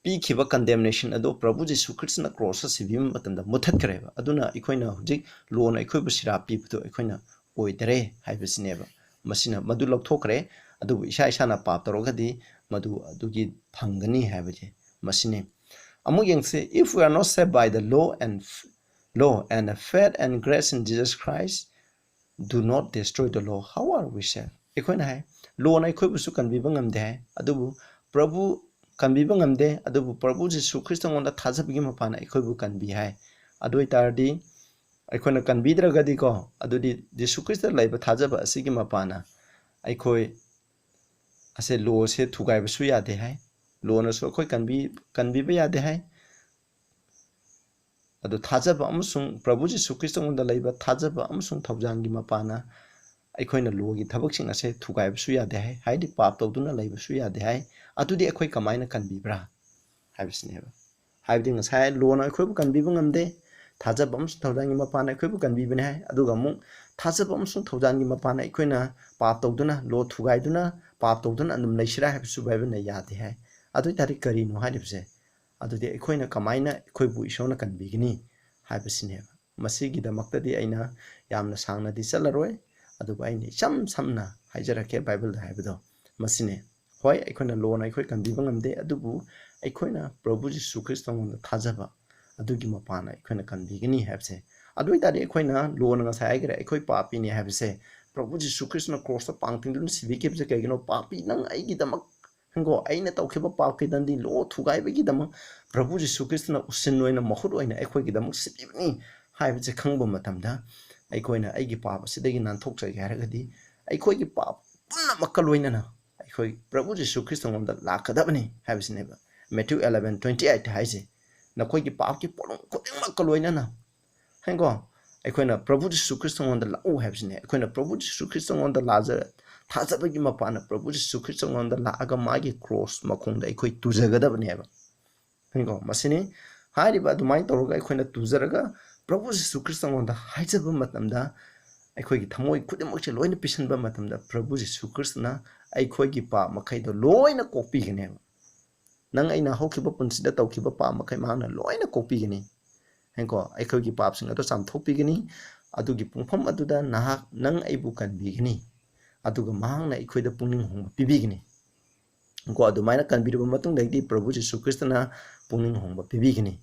ꯄꯤꯈꯤꯕ condemnation ꯑꯗꯨ ꯄ꯭ꯔꯚꯨ ꯖꯤꯁꯨ ꯈ꯭ꯔꯤꯁꯇꯅ ꯀ꯭ꯔꯣꯁꯇ ꯁꯤꯕꯤꯕ ꯃꯇꯝꯗ ꯃꯨꯠꯊꯠꯈ꯭ꯔꯦꯕ꯫ ꯑꯗꯨꯅ ꯑꯩꯈꯣꯏꯅ ꯍꯧꯖꯤꯛ ꯂꯣꯅ ꯑꯩꯈꯣꯏꯕꯨ ꯁꯤꯔꯥꯞ ꯄꯤꯕꯗꯣ ꯑꯩꯈꯣꯏꯅ ꯑꯣꯏꯗꯔꯦ ꯍꯥꯏꯕꯁꯤꯅꯦꯕ꯫ ꯃꯁꯤꯅ ꯃꯗꯨ ꯂꯧꯊꯣꯛꯈ꯭ꯔꯦ꯫ ꯑꯗꯨꯕꯨ ꯏꯁꯥ ꯏꯁꯥꯅ ꯄꯥꯞ ꯇꯧꯔꯒꯗꯤ ꯃꯗꯨ ꯑꯗꯨꯒꯤ ꯐꯪꯒꯅꯤ ꯍꯥꯏꯕꯁꯦ ꯃꯁꯤꯅꯤ꯫ ꯑꯃꯨꯛ ꯌꯦꯡꯁꯤ, "If we are not saved by the law and law and faith and grace in Jesus Christ do not destroy the law, how are we saved?" ꯑꯩꯈꯣꯏꯅ ꯍꯥꯏ, ꯂꯣꯅ ꯑꯩꯈꯣꯏꯕꯨꯁꯨ ꯀꯟꯕꯤꯕ ꯉꯝꯗꯦ ꯍꯥꯏ, ꯑꯗꯨꯕꯨ ꯄ꯭ꯔꯚꯨ ꯀꯟꯕꯤꯕ ꯉꯝꯗꯦ, ꯑꯗꯨꯕꯨ ꯄ꯭ꯔꯚꯨ ꯖꯤꯁꯨ ꯈ꯭ꯔꯤꯁꯇꯉꯣꯟꯗ ꯊꯥꯖꯕꯒꯤ ꯃꯄꯥꯟꯅ ꯑꯩꯈꯣꯏꯕꯨ ꯀꯟꯕꯤ ꯍꯥꯏ꯫ ꯑꯗꯨ ꯑꯣꯏꯇꯥꯔꯗꯤ ꯑꯩꯈꯣꯏꯅ ꯀꯟꯕꯤꯗ꯭ꯔꯒꯗꯤꯀꯣ, ꯑꯗꯨꯗꯤ ꯖꯤꯁꯨ ꯈ꯭ꯔꯤꯁꯇ ꯂꯩꯕ ꯊꯥꯖꯕ ꯑꯁꯤꯒꯤ ꯃꯄꯥꯟꯅ ꯑꯩꯈꯣꯏ ꯑꯁꯦ ꯂꯣꯁꯦ ꯊꯨꯒꯥꯏꯕꯁꯨ ꯌꯥꯗꯦ ꯍꯥꯏ, ꯂꯣꯅꯁꯨ ꯑꯩꯈꯣꯏ ꯀꯟꯕꯤ-, ꯀꯟꯕꯤꯕ ꯌꯥꯗꯦ ꯍꯥꯏ꯫ ꯑꯗꯨ ꯊꯥꯖꯕ ꯑꯃꯁꯨꯡ ꯄ꯭ꯔꯚꯨ ꯖꯤꯁꯨ ꯈ꯭ꯔꯤꯁꯇꯉꯣꯟꯗ ꯂꯩꯕ ꯊꯥꯖꯕ ꯑꯃꯁꯨꯡ ꯊꯧꯖꯥꯜꯒꯤ ꯃꯄꯥꯟꯅ ꯑꯩꯈꯣꯏꯅ ꯂꯣꯒꯤ ꯊꯕꯛꯁꯤꯡ ꯑꯁꯦ ꯊꯨꯒꯥꯏꯕꯁꯨ ꯌꯥꯗꯦ ꯍꯥꯏ, ꯍꯥꯏꯗꯤ ꯄꯥꯞ ꯇꯧꯗꯨꯅ ꯂꯩꯕꯁꯨ ꯌꯥꯗꯦ ꯍꯥꯏ꯫ ꯑꯗꯨꯗꯤ ꯑꯩꯈꯣꯏ ꯀꯃꯥꯏꯅ ꯀꯟꯕꯤꯕ꯭ꯔꯥ ꯍꯥꯏꯕꯁꯤꯅꯦꯕ꯫ ꯍꯥꯏꯕꯗꯤ ꯉꯁꯥꯏ ꯂꯣꯅ ꯑꯩꯈꯣꯏꯕꯨ ꯀꯟꯕꯤꯕ ꯉꯝꯗꯦ, ꯊꯥꯖꯕ ꯑꯃꯁꯨꯡ ꯊꯧꯖꯥꯜꯒꯤ ꯃꯄꯥꯟꯅ ꯑꯩꯈꯣꯏꯕꯨ ꯀꯟꯕꯤꯕꯅꯤ ꯍꯥꯏ꯫ ꯑꯗꯨꯒ ꯑꯃꯨꯛ ꯊꯥꯖꯕ ꯑꯃꯁꯨꯡ ꯊꯧꯖꯥꯜꯒꯤ ꯃꯄꯥꯟꯅ ꯑꯩꯈꯣꯏꯅ ꯄꯥꯞ ꯇꯧꯗꯨꯅ, ꯂꯣ ꯊꯨꯒꯥꯏꯗꯨꯅ, ꯄꯥꯞ ꯇꯧꯗꯨꯅ ꯑꯗꯨꯝ ꯂꯩꯁꯤꯔꯥ ꯍꯥꯏꯕꯁꯨ ꯕꯥꯏꯕꯜꯅ ꯌꯥꯗꯦ ꯍꯥꯏ꯫ ꯑꯗꯨ ꯑꯣꯏꯇꯥꯔꯗꯤ ꯀꯔꯤꯅꯣ ꯍꯥꯏꯔꯤꯕꯁꯦ? ꯑꯗꯨꯗꯤ ꯑꯩꯈꯣꯏꯅ ꯀꯃꯥꯏꯅ ꯑꯩꯈꯣꯏꯕꯨ ꯏꯁꯣꯔꯅ ꯀꯟꯕꯤꯒꯅꯤ ꯍꯥꯏꯕꯁꯤꯅꯦꯕ꯫ ꯃꯁꯤꯒꯤꯗꯃꯛꯇꯗꯤ ꯑꯩꯅ ꯌꯥꯝꯅ ꯁꯥꯡꯅꯗꯤ ꯆꯠꯂꯔꯣꯏ, ꯑꯗꯨꯕꯨ ꯑꯩꯅ ꯏꯆꯝ ꯁꯝꯅ ꯍꯥꯏꯖꯔꯛꯀꯦ, ꯕꯥꯏꯕꯜꯗ ꯍꯥꯏꯕꯗꯣ ꯃꯁꯤꯅꯦ꯫ ꯍꯣꯏ, ꯑꯩꯈꯣꯏꯅ ꯂꯣꯅ ꯑꯩꯈꯣꯏ ꯀꯟꯕꯤꯕ ꯉꯝꯗꯦ, ꯑꯗꯨꯕꯨ ꯑꯩꯈꯣꯏꯅ ꯄ꯭ꯔꯚꯨ ꯖꯤꯁꯨ ꯈ꯭ꯔꯤꯁꯇꯉꯣꯟꯗ ꯊꯥꯖꯕ ꯑꯗꯨꯒꯤ ꯃꯄꯥꯟꯅ ꯑꯩꯈꯣꯏꯅ ꯀꯟꯕꯤꯒꯅꯤ ꯍꯥꯏꯕꯁꯦ꯫ ꯑꯗꯨ ꯑꯣꯏꯇꯥꯔꯗꯤ ꯑꯩꯈꯣꯏꯅ ꯂꯣꯅ ꯉꯁꯥꯏ ꯍꯥꯏꯈ꯭ꯔꯦ, ꯑꯩꯈꯣꯏ ꯄꯥꯄꯤꯅꯤ ꯍꯥꯏꯕꯁꯦ꯫ ꯄ꯭ꯔꯚꯨ ꯖꯤꯁꯨ ꯈ꯭ꯔꯤꯁꯇꯅ ꯀ꯭ꯔꯣꯁꯇ ꯄꯥꯡ ꯇꯤꯡꯗꯨꯅ ꯁꯤꯕꯤꯈꯤꯕꯁꯦ ꯀꯩꯒꯤꯅꯣ? ꯄꯥꯄꯤ ꯅꯪ ꯑꯩꯒꯤꯗꯃꯛ ꯍꯪꯒꯣ, ꯑꯩꯅ ꯇꯧꯈꯤꯕ ꯄꯥꯞꯀꯤ ꯗꯟꯗꯤ ꯂꯣ ꯊꯨꯒꯥꯏꯕꯒꯤꯗꯃꯛ ꯄ꯭ꯔꯚꯨ ꯖꯤꯁꯨ ꯈ꯭ꯔꯤꯁꯇꯅ ꯎꯁꯤꯟ ꯑꯣꯏꯅ ꯃꯍꯨꯠ ꯑꯣꯏꯅ ꯑꯩꯈꯣꯏꯒꯤꯗꯃꯛ ꯁꯤꯕꯤꯕꯅꯤ ꯍꯥꯏꯕꯁꯦ ꯈꯪꯕ ꯃꯇꯝꯗ, ꯑꯩꯈꯣꯏꯅ ꯑꯩꯒꯤ ꯄꯥꯞ ꯑꯁꯤꯗꯒꯤ ꯅꯥꯟꯊꯣꯛꯆꯒꯦ ꯍꯥꯏꯔꯒꯗꯤ ꯑꯩꯈꯣꯏꯒꯤ ꯄꯥꯞ ꯄꯨꯝꯅꯃꯛꯀ ꯂꯣꯏꯅꯅ ꯑꯩꯈꯣꯏ ꯄ꯭ꯔꯚꯨ ꯖꯤꯁꯨ ꯈ꯭ꯔꯤꯁꯇꯉꯣꯟꯗ ꯂꯥꯛꯀꯗꯕꯅꯤ ꯍꯥꯏꯕꯁꯤꯅꯦꯕ꯫ Matthew eleven twenty eight ꯍꯥꯏꯁꯦ, "ꯅꯈꯣꯏꯒꯤ ꯄꯥꯞꯀꯤ ꯄꯣꯠꯂꯨꯝ ꯈꯨꯗꯤꯡꯃꯛꯀ ꯂꯣꯏꯅꯅ" ꯍꯥꯏꯀꯣ, ꯑꯩꯈꯣꯏꯅ ꯄ꯭ꯔꯚꯨ ꯖꯤꯁꯨ ꯈ꯭ꯔꯤꯁꯇꯉꯣꯟꯗ ꯂꯥꯛꯎ ꯍꯥꯏꯕꯁꯤꯅꯦ꯫ ꯑꯩꯈꯣꯏꯅ ꯄ꯭ꯔꯚꯨ ꯖꯤꯁꯨ ꯈ꯭ꯔꯤꯁꯇꯉꯣꯟꯗ ꯂꯥꯖ-, ꯊꯥꯖꯕꯒꯤ ꯃꯄꯥꯟꯅ ꯄ꯭ꯔꯚꯨ ꯖꯤꯁꯨ ꯈ꯭ꯔꯤꯁꯇꯉꯣꯟꯗ ꯂꯥꯛꯑꯒ ꯃꯥꯒꯤ ꯀ꯭ꯔꯣꯁ ꯃꯈꯣꯡꯗ ꯑꯩꯈꯣꯏ ꯇꯨꯖꯒꯗꯕꯅꯦꯕ꯫ ꯍꯥꯏꯀꯣ, ꯃꯁꯤꯅꯤ꯫ ꯍꯥꯏꯔꯤꯕ ꯑꯗꯨꯃꯥꯏꯅ ꯇꯧꯔꯒ ꯑꯩꯈꯣꯏꯅ ꯇꯨꯖꯔꯒ ꯄ꯭ꯔꯚꯨ ꯖꯤꯁꯨ ꯈ꯭ꯔꯤꯁꯇꯉꯣꯟꯗ ꯍꯥꯏꯖꯕ ꯃꯇꯝꯗ, ꯑꯩꯈꯣꯏꯒꯤ ꯊꯃꯣꯏ ꯈꯨꯗꯤꯡꯃꯛꯁꯦ ꯂꯣꯏꯅ ꯄꯤꯁꯟꯕ ꯃꯇꯝꯗ ꯄ꯭ꯔꯚꯨ ꯖꯤꯁꯨ ꯈ꯭ꯔꯤꯁꯇꯅ ꯑꯩꯈꯣꯏꯒꯤ ꯄꯥꯞ ꯃꯈꯩꯗꯣ ꯂꯣꯏꯅ ꯀꯣꯛꯄꯤꯒꯅꯦꯕ꯫ ꯅꯪ ꯑꯩꯅ ꯍꯧꯈꯤꯕ ꯄꯨꯟꯁꯤꯗ ꯇꯧꯈꯤꯕ ꯄꯥꯞ ꯃꯈꯩ ꯃꯍꯥꯛꯅ ꯂꯣꯏꯅ ꯀꯣꯛꯄꯤꯒꯅꯤ꯫ ꯍꯥꯏꯀꯣ, ꯑꯩꯈꯣꯏꯒꯤ ꯄꯥꯞꯁꯤꯡ ꯑꯗꯣ ꯆꯥꯝꯊꯣꯛꯄꯤꯒꯅꯤ꯫ ꯑꯗꯨꯒꯤ ꯄꯨꯡꯐꯝ ꯑꯗꯨꯗ ꯅꯍꯥꯛ, ꯅꯪ ꯑꯩꯕꯨ ꯀꯟꯕꯤꯒꯅꯤ꯫ ꯑꯗꯨꯒ ꯃꯍꯥꯛꯅ ꯑꯩꯈꯣꯏꯗ ꯄꯨꯛꯅꯤꯡ ꯍꯣꯡꯕ ꯄꯤꯕꯤꯒꯅꯤ꯫ ꯀꯣ, ꯑꯗꯨꯃꯥꯏꯅ ꯀꯟꯕꯤꯔꯕ ꯃꯇꯨꯡꯗꯒꯤꯗꯤ ꯄ꯭ꯔꯚꯨ ꯖꯤꯁꯨ ꯈ꯭ꯔꯤꯁꯇꯅ ꯄꯨꯛꯅꯤꯡ ꯍꯣꯡꯕ ꯄꯤꯕꯤꯒꯅꯤ꯫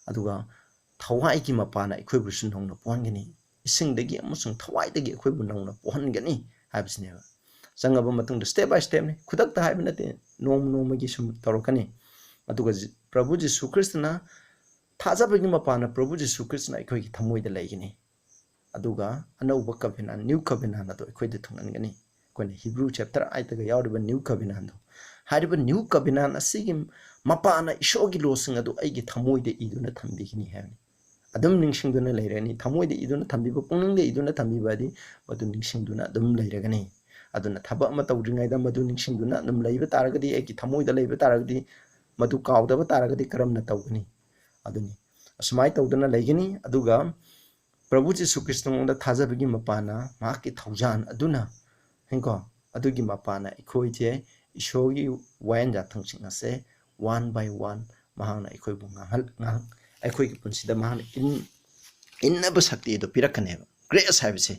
ꯑꯗꯨꯒ ꯊꯋꯥꯏꯒꯤ ꯃꯄꯥꯅ ꯑꯩꯈꯣꯏꯕꯨꯁꯨ ꯅꯧꯅ ꯄꯣꯛꯍꯟꯒꯅꯤ꯫ ꯏꯁꯤꯡꯗꯒꯤ ꯑꯃꯁꯨꯡ ꯊꯋꯥꯏꯗꯒꯤ ꯑꯩꯈꯣꯏꯕꯨ ꯅꯧꯅ ꯄꯣꯛꯍꯟꯒꯅꯤ ꯍꯥꯏꯕꯁꯤꯅꯦꯕ꯫ ꯆꯪꯉꯕ ꯃꯇꯨꯡꯗ step by stepꯅꯤ, ꯈꯨꯗꯛꯇ ꯍꯥꯏꯕ ꯅꯠꯇꯦ, ꯅꯣꯡꯃ ꯅꯣꯡꯃꯒꯤ ꯁꯨꯝ ꯇꯧꯔꯛꯀꯅꯤ꯫ ꯑꯗꯨꯒ ꯖꯤ-, ꯄ꯭ꯔꯚꯨ ꯖꯤꯁꯨ ꯈ꯭ꯔꯤꯁꯇꯅ, ꯊꯥꯖꯕꯒꯤ ꯃꯄꯥꯅ ꯄ꯭ꯔꯚꯨ ꯖꯤꯁꯨ ꯈ꯭ꯔꯤꯁꯇꯅ ꯑꯩꯈꯣꯏꯒꯤ ꯊꯃꯣꯏꯗ ꯂꯩꯒꯅꯤ꯫ ꯑꯗꯨꯒ ꯑꯅꯧꯕ covenant, new covenant ꯑꯗꯨ ꯑꯩꯈꯣꯏꯗ ꯊꯨꯡꯍꯟꯒꯅꯤ꯫ ꯑꯩꯈꯣꯏꯅ Hebrew chapter eightꯇꯒ ꯌꯥꯎꯔꯤꯕ new covenantꯗꯣ, ꯍꯥꯏꯔꯤꯕ new covenant ꯑꯁꯤꯒꯤ ꯃꯄꯥꯅ ꯏꯁꯣꯔꯒꯤ ꯂꯣꯁꯤꯡ ꯑꯗꯨ ꯑꯩꯒꯤ ꯊꯃꯣꯏꯗ ꯏꯗꯨꯅ ꯊꯝꯕꯤꯒꯅꯤ ꯍꯥꯏꯕꯅꯤ꯫ ꯑꯗꯨꯝ ꯅꯤꯡꯁꯤꯡꯗꯨꯅ ꯂꯩꯔꯅꯤ꯫ ꯊꯃꯣꯏꯗ ꯏꯗꯨꯅ ꯊꯝꯕꯤꯕ, ꯄꯨꯛꯅꯤꯡꯗ ꯏꯗꯨꯅ ꯊꯝꯕꯤꯕ ꯍꯥꯏꯗꯤ ꯃꯗꯨ ꯅꯤꯡꯁꯤꯡꯗꯨꯅ ꯑꯗꯨꯝ ꯂꯩꯔꯒꯅꯤ꯫ ꯑꯗꯨꯅ ꯊꯕꯛ ꯑꯃ ꯇꯧꯗ꯭ꯔꯤꯉꯩꯗ ꯃꯗꯨ ꯅꯤꯡꯁꯤꯡꯗꯨꯅ ꯑꯗꯨꯝ ꯂꯩꯕ ꯇꯥꯔꯒꯗꯤ, ꯑꯩꯒꯤ ꯊꯃꯣꯏꯗ ꯂꯩꯕ ꯇꯥꯔꯒꯗꯤ, ꯃꯗꯨ ꯀꯥꯎꯗꯕ ꯇꯥꯔꯒꯗꯤ ꯀꯔꯝꯅ ꯇꯧꯒꯅꯤ? ꯑꯗꯨꯅꯤ꯫ ꯑꯁꯨꯃꯥꯏꯅ ꯇꯧꯗꯨꯅ ꯂꯩꯒꯅꯤ꯫ ꯑꯗꯨꯒ ꯄ꯭ꯔꯚꯨ ꯖꯤꯁꯨ ꯈ꯭ꯔꯤꯁꯇꯉꯣꯟꯗ ꯊꯥꯖꯕꯒꯤ ꯃꯄꯥꯅ ꯃꯍꯥꯛꯀꯤ ꯊꯧꯖꯥꯟ ꯑꯗꯨꯅ, ꯍꯦꯡꯀꯣ, ꯑꯗꯨꯒꯤ ꯃꯄꯥꯅ ꯑꯩꯈꯣꯏꯁꯦ ꯏꯁꯣꯔꯒꯤ ꯋꯥꯌꯦꯜ ꯌꯥꯊꯪꯁꯤꯡ ꯑꯁꯦ one by one ꯃꯍꯥꯛꯅ ꯑꯩꯈꯣꯏꯕꯨ ꯉꯥꯡꯍꯜ-, ꯉꯥꯡ-, ꯑꯩꯈꯣꯏꯒꯤ ꯄꯨꯟꯁꯤꯗ ꯃꯍꯥꯛꯅ ꯏꯟ-, ꯏꯟꯅꯕ ꯁꯛꯇꯤ ꯑꯗꯨ ꯄꯤꯔꯛꯀꯅꯦꯕ꯫ Grace ꯍꯥꯏꯕꯁꯦ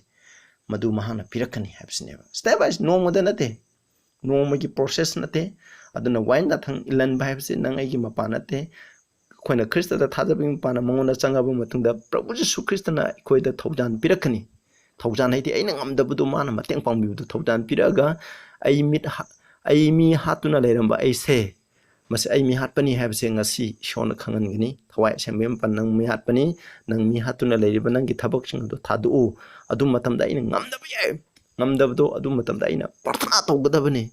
ꯃꯗꯨ ꯃꯍꯥꯛꯅ ꯄꯤꯔꯛꯀꯅꯤ ꯍꯥꯏꯕꯁꯤꯅꯦꯕ꯫ Step by step, ꯅꯣꯡꯃꯗ ꯅꯠꯇꯦ, ꯅꯣꯡꯃꯒꯤ process ꯅꯠꯇꯦ꯫ ꯑꯗꯨꯅ ꯋꯥꯌꯦꯜ ꯌꯥꯊꯪ ꯏꯜꯍꯟꯕ ꯍꯥꯏꯕꯁꯤ ꯅꯪ ꯑꯩꯒꯤ ꯃꯄꯥ ꯅꯠꯇꯦ꯫ ꯑꯩꯈꯣꯏꯅ ꯈ꯭ꯔꯤꯁꯇꯗ ꯊꯥꯖꯕꯒꯤ ꯃꯄꯥꯅ ꯃꯉꯣꯟꯗ ꯆꯪꯉꯕ ꯃꯇꯨꯡꯗ ꯄ꯭ꯔꯚꯨ ꯖꯤꯁꯨ ꯈ꯭ꯔꯤꯁꯇꯅ ꯑꯩꯈꯣꯏꯗ ꯊꯧꯖꯥꯟ ꯄꯤꯔꯛꯀꯅꯤ꯫ ꯊꯧꯖꯥꯟ ꯍꯥꯏꯗꯤ ꯑꯩꯅ ꯉꯝꯗꯕꯗꯣ ꯃꯥꯅ ꯃꯇꯦꯡ ꯄꯥꯡꯕꯤꯕꯗꯣ ꯊꯧꯖꯥꯟ ꯄꯤꯔꯛꯑꯒ ꯑꯩ ꯃꯤꯠ ꯍꯥ-, ꯑꯩ ꯃꯤ ꯍꯥꯠꯇꯨꯅ ꯂꯩꯔꯝꯕ ꯑꯩꯁꯦ, ꯃꯁꯤ ꯑꯩ ꯃꯤ ꯍꯥꯠꯄꯅꯤ ꯍꯥꯏꯕꯁꯦ ꯉꯁꯤ ꯏꯁꯣꯔꯅ ꯈꯪꯍꯟꯒꯅꯤ꯫ ꯊꯋꯥꯏ ꯑꯁꯦꯡꯕꯒꯤ ꯃꯄꯥꯟ, ꯅꯪ ꯃꯤ ꯍꯥꯠꯄꯅꯤ, ꯅꯪ ꯃꯤ ꯍꯥꯠꯇꯨꯅ ꯂꯩꯔꯤꯕ ꯅꯪꯒꯤ ꯊꯕꯛꯁꯤꯡ ꯑꯗꯨ ꯊꯥꯗꯣꯛꯎ꯫ ꯑꯗꯨ ꯃꯇꯝꯗ ꯑꯩꯅ ꯉꯝꯗꯕ ꯌꯥꯏ, ꯉꯝꯗꯕꯗꯣ ꯑꯗꯨ ꯃꯇꯝꯗ ꯑꯩꯅ ꯄ꯭ꯔꯊꯅꯥ ꯇꯧꯒꯗꯕꯅꯤ꯫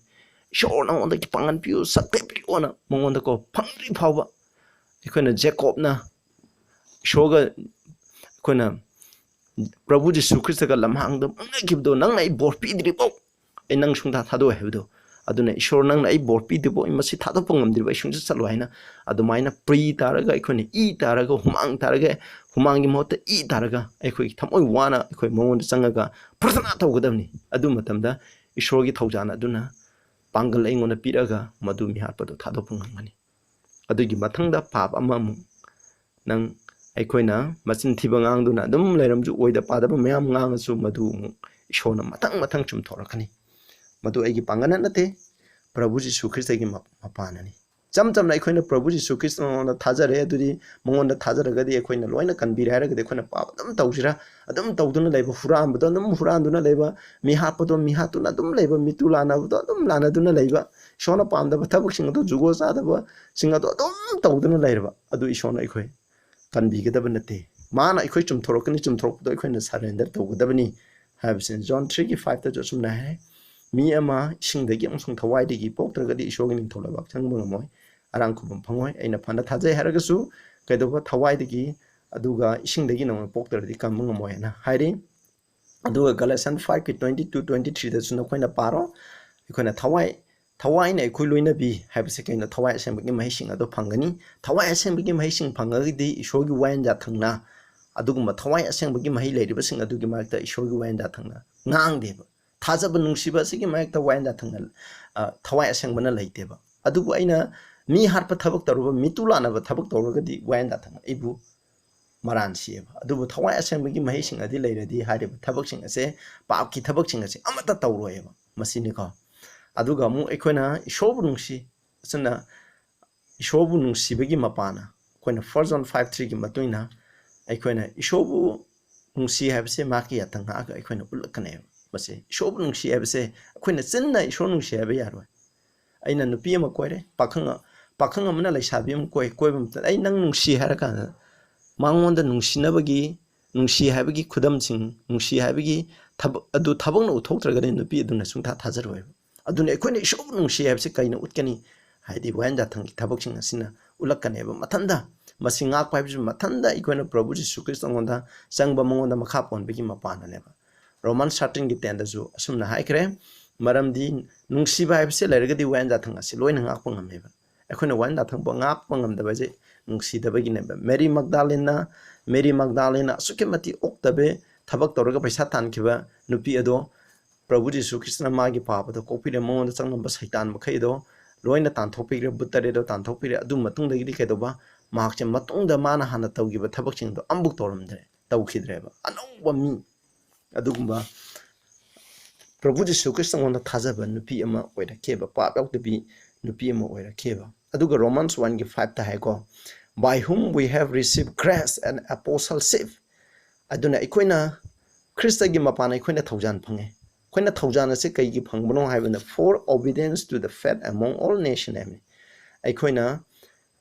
ꯏꯁꯣꯔ ꯅꯉꯣꯟꯗꯒꯤ ꯄꯥꯡꯒꯜ ꯄꯤꯌꯨ, ꯁꯛꯇꯤ ꯄꯤꯌꯨꯅ ꯃꯉꯣꯟꯗꯀꯣ ꯐꯪꯗ꯭ꯔꯤ ꯐꯥꯎꯕ꯫ ꯑꯩꯈꯣꯏꯅ ꯖꯦꯀꯣꯕꯅ ꯏꯁꯣꯔꯒ, ꯑꯩꯈꯣꯏꯅ ꯄ꯭ꯔꯚꯨ ꯖꯤꯁꯨ ꯈ꯭ꯔꯤꯁꯇꯒ ꯂꯝꯍꯥꯡꯗ ꯃꯪꯅꯈꯤꯕꯗꯣ, "ꯅꯪꯅ ꯑꯩ ꯕꯣꯔ ꯄꯤꯗ꯭ꯔꯤꯐꯥꯎ ꯑꯩ ꯅꯪ ꯁꯨꯡꯊꯥ ꯊꯥꯗꯣꯛꯑꯣꯏ" ꯍꯥꯏꯕꯗꯣ, ꯑꯗꯨꯅ ꯏꯁꯣꯔ ꯅꯪꯅ ꯑꯩ ꯕꯣꯔ ꯄꯤꯗ꯭ꯔꯤꯐꯥꯎ ꯑꯩ ꯃꯁꯤ ꯊꯥꯗꯣꯛꯄ ꯉꯝꯗ꯭ꯔꯤꯕ, ꯑꯩ ꯁꯨꯡꯆꯠ ꯆꯠꯂꯣꯏ ꯍꯥꯏꯅ ꯑꯗꯨꯃꯥꯏꯅ ꯄ꯭ꯔꯤ ꯇꯥꯔꯒ, ꯑꯩꯈꯣꯏꯅ ꯏ ꯇꯥꯔꯒ, ꯍꯨꯃꯥꯡ ꯇꯥꯔꯒ, ꯍꯨꯃꯥꯡꯒꯤ ꯃꯍꯨꯠꯇ ꯏ ꯇꯥꯔꯒ ꯑꯩꯈꯣꯏꯒꯤ ꯊꯃꯣꯏ ꯋꯥꯅ ꯑꯩꯈꯣꯏ ꯃꯉꯣꯟꯗ ꯆꯪꯉꯒ ꯄ꯭ꯔꯊꯅꯥ ꯇꯧꯒꯗꯕꯅꯤ꯫ ꯑꯗꯨ ꯃꯇꯝꯗ ꯏꯁꯣꯔꯒꯤ ꯊꯧꯖꯥꯟ ꯑꯗꯨꯅ ꯄꯥꯡꯒꯜ ꯑꯩꯉꯣꯟꯗ ꯄꯤꯔꯛꯑꯒ ꯃꯗꯨ ꯃꯤꯍꯥꯠꯄꯗꯨ ꯊꯥꯗꯣꯛꯄ ꯉꯝꯒꯅꯤ꯫ ꯑꯗꯨꯒꯤ ꯃꯊꯪꯗ ꯄꯥꯞ ꯑꯃꯃꯨꯛ ꯅꯪ, ꯑꯩꯈꯣꯏꯅ ꯃꯆꯤꯟ ꯊꯤꯕ ꯉꯥꯡꯗꯨꯅ ꯑꯗꯨꯝ ꯂꯩꯔꯝꯁꯨ, ꯑꯣꯏꯗ ꯄꯥꯗꯕ ꯃꯌꯥꯝ ꯉꯥꯡꯉꯁꯨ, ꯃꯗꯨ ꯑꯃꯨꯛ ꯏꯁꯣꯔꯅ ꯃꯊꯪ ꯃꯊꯪ ꯆꯨꯝꯊꯣꯔꯛꯀꯅꯤ꯫ ꯃꯗꯨ ꯑꯩꯒꯤ ꯄꯥꯡꯒꯜꯅ ꯅꯠꯇꯦ, ꯄ꯭ꯔꯚꯨ ꯖꯤꯁꯨ ꯈ꯭ꯔꯤꯁꯇꯒꯤ ꯃ-, ꯃꯄꯥꯟꯅꯅꯤ꯫ ꯏꯆꯝ ꯆꯝꯅ ꯑꯩꯈꯣꯏꯅ ꯄ꯭ꯔꯚꯨ ꯖꯤꯁꯨ ꯈ꯭ꯔꯤꯁꯇ ꯃꯉꯣꯟꯗ ꯊꯥꯖꯔꯦ, ꯑꯗꯨꯗꯤ ꯃꯉꯣꯟꯗ ꯊꯥꯖꯔꯒꯗꯤ ꯑꯩꯈꯣꯏꯅ ꯂꯣꯏꯅ ꯀꯟꯕꯤꯔꯦ ꯍꯥꯏꯔꯒꯗꯤ ꯑꯩꯈꯣꯏꯅ ꯄꯥꯞ ꯑꯗꯨꯝ ꯇꯧꯁꯤꯔꯥ? ꯑꯗꯨꯝ ꯇꯧꯗꯨꯅ ꯂꯩꯕ, ꯍꯨꯔꯥꯟꯕꯗꯣ ꯑꯗꯨꯝ ꯍꯨꯔꯥꯟꯗꯨꯅ ꯂꯩꯕ, ꯃꯤ ꯍꯥꯠꯄꯗꯣ ꯃꯤ ꯍꯥꯠꯇꯨꯅ ꯑꯗꯨꯝ ꯂꯩꯕ, ꯃꯤꯇꯨ ꯂꯥꯟꯅꯕꯗꯣ ꯑꯗꯨꯝ ꯂꯥꯟꯅꯗꯨꯅ ꯂꯩꯕ, ꯏꯁꯣꯔꯅ ꯄꯥꯝꯗꯕ ꯊꯕꯛꯁꯤꯡ ꯑꯗꯨ, ꯖꯨꯒꯣꯠ ꯆꯥꯗꯕꯁꯤꯡ ꯑꯗꯨ ꯑꯗꯨꯝ ꯇꯧꯗꯨꯅ ꯂꯩꯔꯕ, ꯑꯗꯨ ꯏꯁꯣꯔꯅ ꯑꯩꯈꯣꯏ ꯀꯟꯕꯤꯒꯗꯕ ꯅꯠꯇꯦ꯫ ꯃꯥꯅ ꯑꯩꯈꯣꯏ ꯆꯨꯝꯊꯣꯔꯛꯀꯅꯤ, ꯆꯨꯝꯊꯣꯔꯛꯄꯗꯣ ꯑꯩꯈꯣꯏꯅ surrender ꯇꯧꯒꯗꯕꯅꯤ ꯍꯥꯏꯕꯁꯤꯅ ꯖꯣꯟ ꯊ꯭ꯔꯤꯒꯤ ꯐꯥꯏꯚꯇꯁꯨ ꯑꯁꯨꯝꯅ ꯍꯥꯏ, "ꯃꯤ ꯑꯃ ꯏꯁꯤꯡꯗꯒꯤ ꯑꯃꯁꯨꯡ ꯊꯋꯥꯏꯗꯒꯤ ꯄꯣꯛꯇ꯭ꯔꯒꯗꯤ ꯏꯁꯣꯔꯒꯤ ꯅꯤꯡꯊꯧ ꯂꯩꯕꯥꯛ ꯆꯪꯕ ꯉꯝꯃꯣꯏ, ꯑꯔꯥꯡ ꯈꯨꯕꯝ ꯐꯪꯉꯣꯏ꯫ ꯑꯩꯅ ꯐꯅ ꯊꯥꯖꯩ ꯍꯥꯏꯔꯒꯁꯨ ꯀꯩꯗꯧꯕ ꯊꯋꯥꯏꯗꯒꯤ, ꯑꯗꯨꯒ ꯏꯁꯤꯡꯗꯒꯤ ꯅꯧꯅ ꯄꯣꯛꯇ꯭ꯔꯗꯤ ꯀꯟꯕ ꯉꯝꯃꯣꯏ" ꯍꯥꯏꯅ ꯍꯥꯏꯔꯤ꯫ ꯑꯗꯨꯒ Galatians five ꯀꯤ twenty two, twenty three ꯗꯁꯨ ꯅꯈꯣꯏꯅ ꯄꯥꯔꯣ꯫ ꯑꯩꯈꯣꯏꯅ ꯊꯋꯥꯏ, ꯊꯋꯥꯏꯅ ꯑꯩꯈꯣꯏ ꯂꯣꯏꯅꯕꯤ ꯍꯥꯏꯕꯁꯦ ꯀꯩꯅꯣ? ꯊꯋꯥꯏ ꯑꯁꯦꯡꯕꯒꯤ ꯃꯍꯩꯁꯤꯡ ꯑꯗꯣ ꯐꯪꯒꯅꯤ꯫ ꯊꯋꯥꯏ ꯑꯁꯦꯡꯕꯒꯤ ꯃꯍꯩꯁꯤꯡ ꯐꯪꯉꯒꯗꯤ ꯏꯁꯣꯔꯒꯤ ꯋꯥꯌꯦꯟ ꯌꯥꯊꯪꯅ, ꯑꯗꯨꯒꯨꯝꯕ ꯊꯋꯥꯏ ꯑꯁꯦꯡꯕꯒꯤ ꯃꯍꯩ ꯂꯩꯔꯤꯕꯁꯤꯡ ꯑꯗꯨꯒꯤ ꯃꯔꯛꯇ ꯏꯁꯣꯔꯒꯤ ꯋꯥꯌꯦꯟ ꯌꯥꯊꯪꯅ ꯉꯥꯡꯗꯦꯕ꯫ ꯊꯥꯖꯕ, ꯅꯨꯡꯁꯤꯕ ꯑꯁꯤꯒꯤ ꯃꯔꯛꯇ ꯋꯥꯌꯦꯟ ꯌꯥꯊꯪꯅ, ꯑ, ꯊꯋꯥꯏ ꯑꯁꯦꯡꯕꯅ ꯂꯩꯇꯦꯕ꯫ ꯑꯗꯨꯕꯨ ꯑꯩꯅ ꯃꯤ ꯍꯥꯠꯄ ꯊꯕꯛ ꯇꯧꯔꯨꯕ, ꯃꯤꯇꯨ ꯂꯥꯟꯅꯕ ꯊꯕꯛ ꯇꯧꯔꯒꯗꯤ ꯋꯥꯌꯦꯟ ꯌꯥꯊꯪꯅ ꯑꯩꯕꯨ ꯃꯔꯥꯟ ꯁꯤꯌꯦꯕ꯫ ꯑꯗꯨꯕꯨ ꯊꯋꯥꯏ ꯑꯁꯦꯡꯕꯒꯤ ꯃꯍꯩꯁꯤꯡ ꯑꯗꯤ ꯂꯩꯔꯗꯤ ꯍꯥꯏꯔꯤꯕ ꯊꯕꯛꯁꯤꯡ ꯑꯁꯦ, ꯄꯥꯞꯀꯤ ꯊꯕꯛꯁꯤꯡ ꯑꯁꯦ ꯑꯃꯠꯇ ꯇꯧꯔꯣꯏꯑꯕ꯫ ꯃꯁꯤꯅꯤꯀꯣ꯫ ꯑꯗꯨꯒ ꯑꯃꯨꯛ ꯑꯩꯈꯣꯏꯅ ꯏꯁꯣꯔꯕꯨ ꯅꯨꯡꯁꯤ, ꯑꯁꯤꯅ ꯏꯁꯣꯔꯕꯨ ꯅꯨꯡꯁꯤꯕꯒꯤ ꯃꯄꯥꯟꯅ, ꯑꯩꯈꯣꯏꯅ First John five three ꯒꯤ ꯃꯇꯨꯡ ꯏꯟꯅ ꯑꯩꯈꯣꯏꯅ ꯏꯁꯣꯔꯕꯨ ꯅꯨꯡꯁꯤ ꯍꯥꯏꯕꯁꯦ ꯃꯍꯥꯛꯀꯤ ꯌꯥꯊꯪ ꯉꯥꯛꯑꯒ ꯑꯩꯈꯣꯏꯅ ꯎꯠꯂꯛꯀꯅꯦꯕ꯫ ꯃꯁꯤ ꯏꯁꯣꯔꯕꯨ ꯅꯨꯡꯁꯤ ꯍꯥꯏꯕꯁꯦ ꯑꯩꯈꯣꯏꯅ ꯆꯤꯟꯅ ꯏꯁꯣꯔ ꯅꯨꯡꯁꯤ ꯍꯥꯏꯕ ꯌꯥꯔꯣꯏ꯫ ꯑꯩꯅ ꯅꯨꯄꯤ ꯑꯃ ꯀꯣꯏꯔꯦ, ꯄꯥꯈꯪ ꯑ-, ꯄꯥꯈꯪ ꯑꯃꯅ ꯂꯩꯁꯥꯕꯤ ꯑꯃ ꯀꯣꯏ, ꯀꯣꯏꯕ ꯃꯇꯝꯗ "ꯑꯩ ꯅꯪ ꯅꯨꯡꯁꯤ" ꯍꯥꯏꯔ ꯀꯥꯟꯗ ꯃꯉꯣꯟꯗ ꯅꯨꯡꯁꯤꯅꯕꯒꯤ, ꯅꯨꯡꯁꯤ ꯍꯥꯏꯕꯒꯤ ꯈꯨꯗꯝꯁꯤꯡ, ꯅꯨꯡꯁꯤ ꯍꯥꯏꯕꯒꯤ ꯊꯕꯛ ꯑꯗꯨ ꯊꯕꯛꯅ ꯎꯠꯊꯣꯛꯇ꯭ꯔꯒꯗꯤ ꯅꯨꯄꯤ ꯑꯗꯨꯅ ꯁꯨꯡꯊꯥ ꯊꯥꯖꯔꯣꯏꯕ꯫ ꯑꯗꯨꯅ ꯑꯩꯈꯣꯏꯅ ꯏꯁꯣꯔꯕꯨ ꯅꯨꯡꯁꯤ ꯍꯥꯏꯕꯁꯤ ꯀꯩꯅ ꯎꯠꯀꯅꯤ? ꯍꯥꯏꯗꯤ ꯋꯥꯌꯦꯟ ꯌꯥꯊꯪꯒꯤ ꯊꯕꯛꯁꯤꯡ ꯑꯁꯤꯅ ꯎꯠꯂꯛꯀꯅꯦꯕ꯫ ꯃꯊꯟꯇ, ꯃꯁꯤ ꯉꯥꯛꯄ ꯍꯥꯏꯕꯁꯤ ꯃꯊꯟꯇ ꯑꯩꯈꯣꯏꯅ ꯄ꯭ꯔꯚꯨ ꯖꯤꯁꯨ ꯈ꯭ꯔꯤꯁꯇꯉꯣꯟꯗ ꯆꯪꯕ, ꯃꯉꯣꯟꯗ ꯃꯈꯥ ꯄꯣꯟꯕꯒꯤ ꯃꯄꯥꯟꯅꯅꯦꯕ꯫ Romans thirteen ꯒꯤ ten ꯗꯁꯨ ꯑꯁꯨꯝꯅ ꯍꯥꯏꯈ꯭ꯔꯦ, "ꯃꯔꯝꯗꯤ ꯅꯨꯡꯁꯤꯕ ꯍꯥꯏꯕꯁꯤ ꯂꯩꯔꯒꯗꯤ ꯋꯥꯌꯦꯟ ꯌꯥꯊꯪ ꯑꯁꯤ ꯂꯣꯏꯅ ꯉꯥꯛꯄ ꯉꯝꯃꯦꯕ"꯫ ꯑꯩꯈꯣꯏꯅ ꯋꯥꯌꯦꯟ ꯌꯥꯊꯪꯕꯨ ꯉꯥꯛꯄ ꯉꯝꯗꯕ ꯍꯥꯏꯁꯦ ꯅꯨꯡꯁꯤꯗꯕꯒꯤꯅꯦꯕ꯫ ꯃꯦꯔꯤ ꯃꯒꯗꯥꯂꯤꯟꯅ, ꯃꯦꯔꯤ ꯃꯒꯗꯥꯂꯤꯟꯅ ꯑꯁꯨꯛꯀꯤ ꯃꯇꯤꯛ ꯑꯣꯛꯇꯕ ꯊꯕꯛ ꯇꯧꯔꯒ ꯄꯩꯁꯥ ꯇꯥꯟꯈꯤꯕ ꯅꯨꯄꯤ ꯑꯗꯣ ꯄ꯭ꯔꯚꯨ ꯖꯤꯁꯨ ꯈ꯭ꯔꯤꯁꯇꯅ ꯃꯥꯒꯤ ꯄꯥꯞ ꯑꯗꯣ ꯀꯣꯛꯄꯤꯔꯦ, ꯃꯉꯣꯟꯗ ꯆꯪꯂꯝꯕ ꯁꯩꯇꯥꯟ ꯃꯈꯩꯗꯣ ꯂꯣꯏꯅ ꯇꯥꯟꯊꯣꯛꯄꯤꯈ꯭ꯔꯦ, ꯕꯨꯠ ꯇꯔꯦꯠꯇꯣ ꯇꯥꯟꯊꯣꯛꯄꯤꯔꯦ꯫ ꯑꯗꯨ ꯃꯇꯨꯡꯗꯒꯤꯗꯤ ꯀꯩꯗꯧꯕ? ꯃꯍꯥꯛꯁꯦ ꯃꯇꯨꯡꯗ ꯃꯥꯅ ꯍꯥꯟꯅ ꯇꯧꯈꯤꯕ ꯊꯕꯛꯁꯤꯡꯗꯣ ꯑꯃꯐꯥꯎ ꯇꯧꯔꯝꯗ꯭ꯔꯦ, ꯇꯧꯈꯤꯗ꯭ꯔꯦꯕ꯫ ꯑꯅꯧꯕ ꯃꯤ, ꯑꯗꯨꯒꯨꯝꯕ ꯄ꯭ꯔꯚꯨ ꯖꯤꯁꯨ ꯈ꯭ꯔꯤꯁꯇꯉꯣꯟꯗ ꯊꯥꯖꯕ ꯅꯨꯄꯤ ꯑꯃ ꯑꯣꯏꯔꯛꯈꯤꯕ, ꯄꯥꯞ ꯌꯥꯎꯗꯕꯤ ꯅꯨꯄꯤ ꯑꯃ ꯑꯣꯏꯔꯛꯈꯤꯕ꯫ ꯑꯗꯨꯒ Romans one ꯒꯤ five ꯇ ꯍꯥꯏꯀꯣ, "By whom we have received grace and apostleship." ꯑꯗꯨꯅ ꯑꯩꯈꯣꯏꯅ ꯈ꯭ꯔꯤꯁꯇꯒꯤ ꯃꯄꯥꯟ ꯑꯩꯈꯣꯏꯅ ꯊꯧꯖꯥꯟ ꯐꯪꯉꯦ꯫ ꯑꯩꯈꯣꯏꯅ ꯊꯧꯖꯥꯟ ꯑꯁꯤ ꯀꯩꯒꯤ ꯐꯪꯕꯅꯣ ꯍꯥꯏꯕꯗ, "For obedience to the faith among all nation" ꯍꯥꯏꯕꯅꯤ꯫ ꯑꯩꯈꯣꯏꯅ